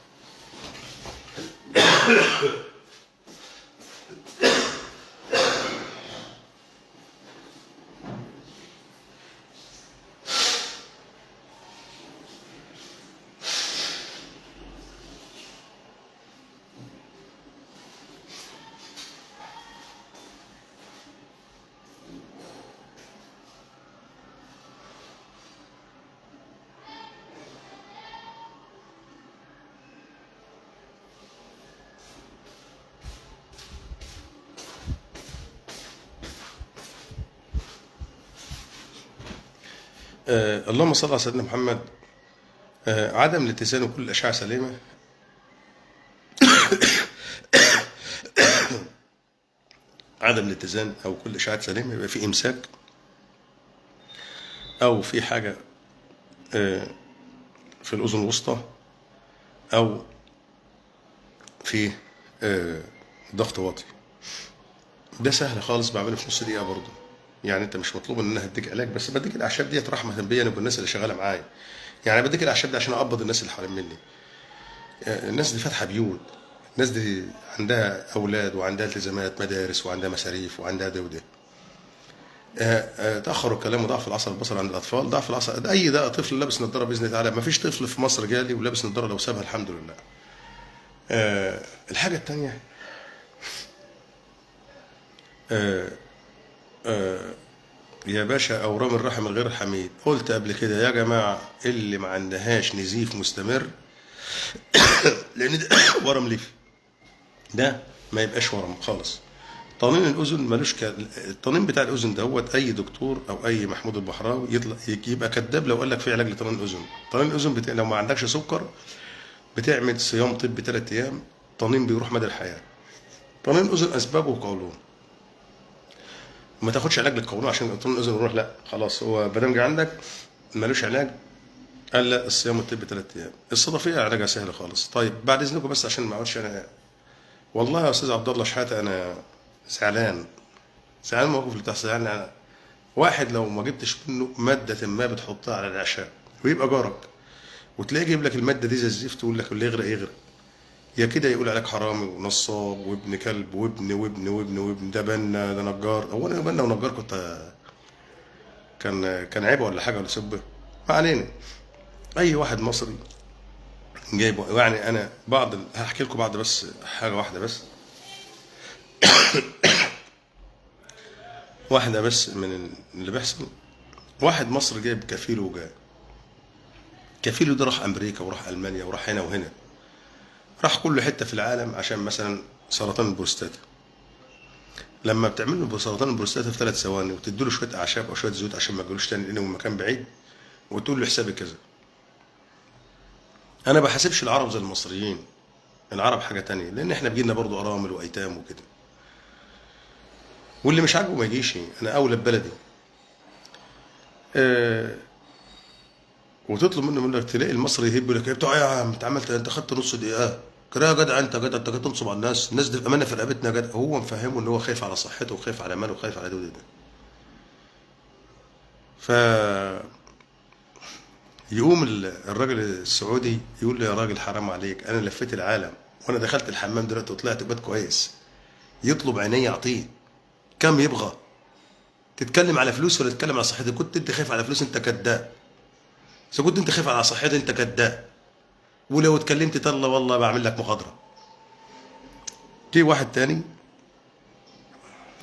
A: اللهم صل على سيدنا محمد. عدم الاتزان وكل الاشعة سليمة. عدم الاتزان او كل اشعه سليمة يبقى في امساك او في حاجة في الاذن الوسطى او في ضغط واطي. ده سهل خالص، بعمله في نص دقيقة برضه. يعني انت مش مطلوب ان انا هديك علاج، بس بديك الاعشاب ديت رحمه بيا انا وبالناس اللي شغالة معايا. يعني بديك الاعشاب دي عشان اقبض الناس اللي حوالين مني. الناس دي فاتحة بيوت، الناس دي عندها اولاد وعندها التزامات مدارس وعندها مصاريف وعندها ده وده. تاخر الكلام وضعف العصب البصري عند الاطفال. ضعف العصب اي ده طفل لابس نظاره باذن الله تعالى، ما فيش طفل في مصر جالي ولابس نظاره لو سابها الحمد لله. الحاجة الثانية يا باشا اورام الرحم الغير الحميد. قلت قبل كده يا جماعة اللي ما عندهاش نزيف مستمر لان ده ورم ليفي، ده ما يبقاش ورم خالص. طنين الاذن ملوش الطنين بتاع الاذن دوت اي دكتور او اي محمود البحراوي يطلع يبقى كذاب لو قال لك في علاج لطنين الاذن. طنين الاذن لو ما عندكش سكر بتعمل صيام طبي 3 ايام، طنين بيروح مدى الحياة. طنين الاذن اسبابه قولون، ما تاخدش علاج للقولون عشان طنين الاذن يروح، لا خلاص هو ما دام جه عندك ملوش علاج الا الصيام الطبي 3 ايام. الصدفيه علاجها سهل خالص. طيب بعد اذنكم بس عشان ما اقعدش انا، والله يا استاذ عبد الله شحاته انا زعلان، زعلان الموقف اللي بتحصل. يعني واحد لو ما جبتش منه مادة ما بتحطها على العشاء ويبقى جارك وتلاقيه جايب لك المادة دي زي الزفت ويقول لك اللي يغرق يغرق، يا كده يقول عليك حرامي ونصاب وابن كلب وابن وابن وابن وابن، ده بنا ده نجار. هو انا بنا ونجار كنت كان عيبه ولا حاجة ولا سبه؟ ما علينا. اي واحد مصري جايبه، يعني انا بعض هحكي لكم بعض بس حاجة واحدة بس واحدة بس من اللي بيحصل. واحد مصري جايب كفيله وجاي، كفيله ده راح امريكا وراح المانيا وراح هنا وهنا، راح كل حتة في العالم عشان مثلا سرطان البروستاتا. لما بتعمل له سرطان البروستاتا في 3 ثواني وتدي له شوية اعشاب او شوية زيوت عشان ما يجيلوش تاني لانه مكان بعيد، وتقول له حسابي كذا. انا بحاسبش العرب زي المصريين، العرب حاجة تانية، لان احنا بيجيلنا برضو ارامل وايتام وكده، واللي مش عاجبه ما يجيش، انا اولى ببلدي. وتطلب منه منك تلاقي المصري يهب يقول لك بتوع ايه يا عم انت عملت، انت خدت نص دقيقة كده يا جدع، انت جدع، انت جاي تنصب على الناس، الناس دي في امانه في رقبتنا يا جدع. هو مفهمه ان هو خايف على صحته وخايف على ماله وخايف على ده وده ده. ف يقوم الراجل السعودي يقول له يا راجل حرام عليك، انا لفيت العالم وانا دخلت الحمام دلوقتي وطلعت بقيت كويس. يطلب عينيه يعطيه كم يبغى. تتكلم على فلوس ولا تتكلم على صحتك؟ كنت انت خايف على فلوس انت كذاب، اذا كنت انت خايف على صحتك انت كذاب، ولو اتكلمت طلع والله بعمل لك مخاضره. في واحد تاني،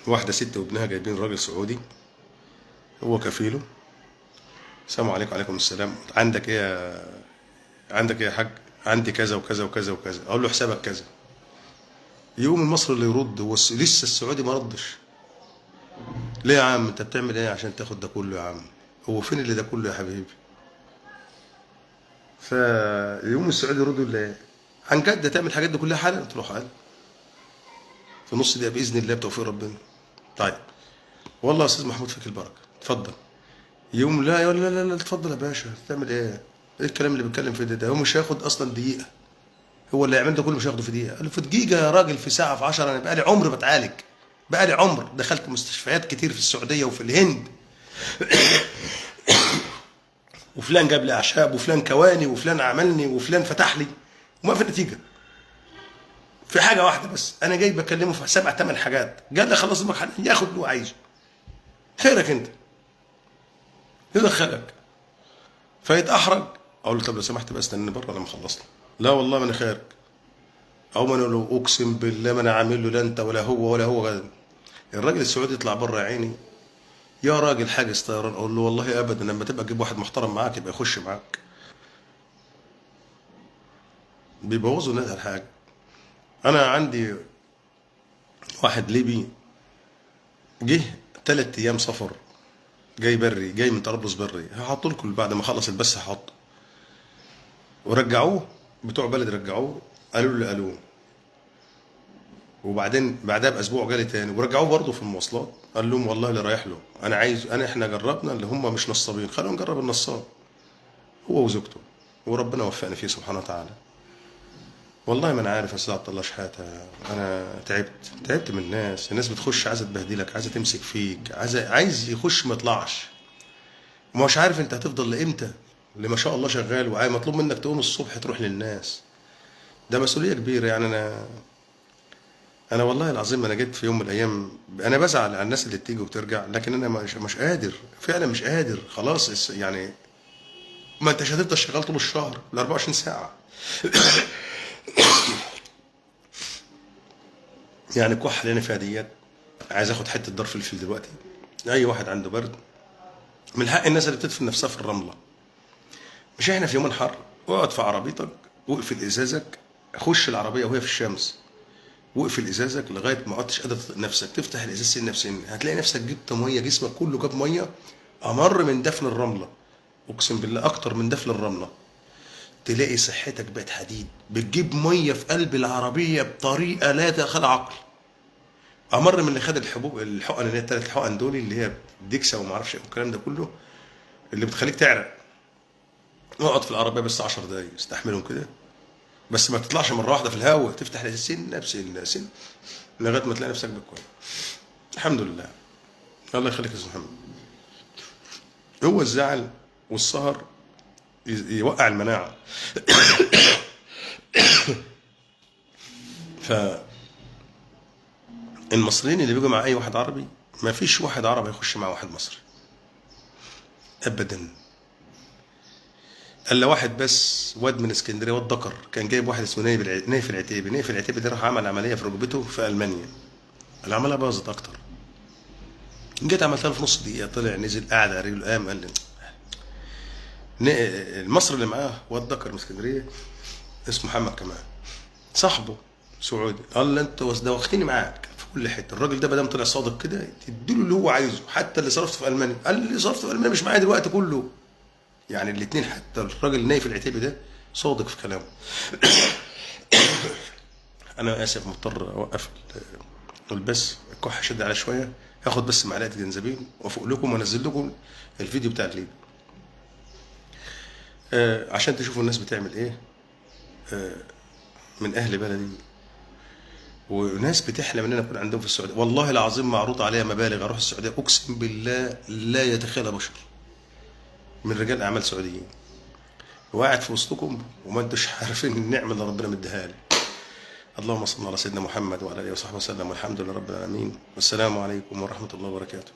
A: واحدة ست وابنها جايبين راجل سعودي هو كفيله. السلام عليكم. وعليكم السلام. عندك ايه عندك ايه يا حاج؟ عندي كذا وكذا وكذا وكذا. اقول له حسابك كذا. يقوم المصري اللي يرد، هو لسه السعودي ما ردش. ليه يا عم انت بتعمل ايه عشان تاخد ده كله يا عم؟ هو فين اللي ده كله يا حبيبي؟ فيقوم السعودي يرد يقول له عن جد تعمل الحاجات دي كلها حالا؟ تروح حالا في نص دقيقة باذن الله بتوفيق ربنا. طيب والله يا استاذ محمود فيك البركة، اتفضل. يقوم لا يقول لا لا لا اتفضل يا باشا، تعمل ايه؟ ايه الكلام اللي بيتكلم فيه ده؟ ده هو مش هياخد اصلا دقيقة، هو اللي هيعمل ده كله مش هياخده في دقيقة. قال له في دقيقة يا راجل، في ساعة، في 10، انا بقالي عمر بتعالج، بقالي عمر دخلت مستشفيات كتير في السعودية وفي الهند وفلان جاب لي اعشاب وفلان كواني وفلان عملني وفلان فتح لي، وما في نتيجة. في حاجة واحدة بس انا جاي بكلمه في 7 8 حاجات، قال لي خلص لك ياخد اللي هو عايزه. خيرك انت يدخلك. فيتاحرج، اقول له طب لو سمحت بقى استناني بره لما اخلص له. لا والله ما انا خارج. او ما انا له اقسم بالله ما انا عامل له لا انت ولا هو ولا هو غدا. الراجل السعودي يطلع بره يا عيني، يا راجل حاجز طيران. اقول له والله ابدا، لما تبقى تجيب واحد محترم معاك يبقى يخش معاك. بيبوظوا الناس الحاجة. انا عندي واحد ليبي جه 3 ايام سفر، جاي بري، جاي من طرابلس بري. هحط لكم بعد ما اخلص البث هحط. ورجعوه بتوع بلد، رجعوه قالوا اللي قالوه. وبعدين بعدها باسبوع جالي تاني ورجعوه برضه في المواصلات، قال لهم والله اللي رايح له انا عايز، انا احنا جربنا اللي هم مش نصابين، خلونا نجرب النصاب هو وزوجته، وربنا وفقنا فيه سبحانه وتعالى. والله ما انا عارف يا استاذ عبد الله شحاته، انا تعبت من الناس. الناس بتخش عايزه تبهدلك، عايزه تمسك فيك، عايز يخش ما يطلعش، ومش عارف انت هتفضل لامتى. اللي ما شاء الله شغال وعايز مطلوب منك تقوم الصبح تروح للناس، ده مسؤولية كبيرة. يعني انا والله العظيم انا جيت في يوم من الايام انا بزعل على الناس اللي بتيجي وبترجع، لكن انا مش قادر، فعلا مش قادر خلاص. يعني ما انتش هتفضل شغال طول الشهر ال 24 ساعة. يعني الكحه اللي انا فيها ديت، عايز اخد حتة دار فلفل دلوقتي. اي واحد عنده برد من حق الناس اللي بتدفن نفسها في الرملة. مش احنا في يومين حر؟ اقعد في عربيتك واقفل ازازك، خش العربية وهي في الشمس واقفل ازازك لغاية ما عدتش قادر نفسك، تفتح الازاز سنة بسنة، هتلاقي نفسك جبت مية، جسمك كله جاب مية امر من دفن الرملة، اقسم بالله اكتر من دفن الرملة. تلاقي صحتك بقت حديد، بتجيب مية في قلب العربية بطريقة لا تخيل عقل. امر من اللي خد الحبوب الحقن اللي هي الثلاث حقن دول اللي هي ديكسا وما اعرفش ايه والكلام ده كله اللي بتخليك تعرق. اقعد في العربية بس 10 دقايق استحملهم كده، بس ما تطلعش مرة واحدة في الهواء، تفتح سنة بسنة سنة لغاية ما تلاقي نفسك بالكويس. الحمد لله. الله يخليك يا استاذ محمد. هو الزعل والسهر يوقع المناعة. ف المصريين اللي بيجوا مع اي واحد عربي، ما فيش واحد عربي يخش مع واحد مصري ابدا، الا واحد بس، واد من اسكندرية، واد ذكر، كان جايب واحد اسمه نايف العتيبي. نايف العتيبي ده راح عمل عملية في ركبته في المانيا، العملية باظت اكتر. جيت عملتها في نص دقيقة، طلع نزل قعد على رجله قام قال لي المصري اللي معاه واد ذكر من اسكندرية اسمه محمد كمال، صاحبه سعودي، قال له انت دوختني معاك في كل حتة، الراجل ده ما دام طلع صادق كده تديله اللي هو عايزه، حتى اللي صرفته في المانيا. قال اللي صرفته في المانيا مش معايا دلوقتي كله. يعني الاثنين، حتى الراجل نايف العتيبي ده صادق في كلامه. انا اسف مضطر اوقف البث، الكحه شد على شوية، هاخد بس معلقه جنزبيل وافوق لكم وانزل لكم الفيديو بتاع الليل عشان تشوفوا الناس بتعمل ايه من اهل بلدي، وناس بتحلم ان انا اكون عندهم في السعودية. والله العظيم معروض عليا مبالغ اروح السعودية، اقسم بالله لا يتخيل بشر من رجال اعمال سعوديين، وقاعد في وسطكم وما انتوش عارفين النعمة اللي ربنا مديها لي. اللهم صل على سيدنا محمد وعلى اله وصحبه وسلم، والحمد لله رب العالمين، والسلام عليكم ورحمة الله وبركاته.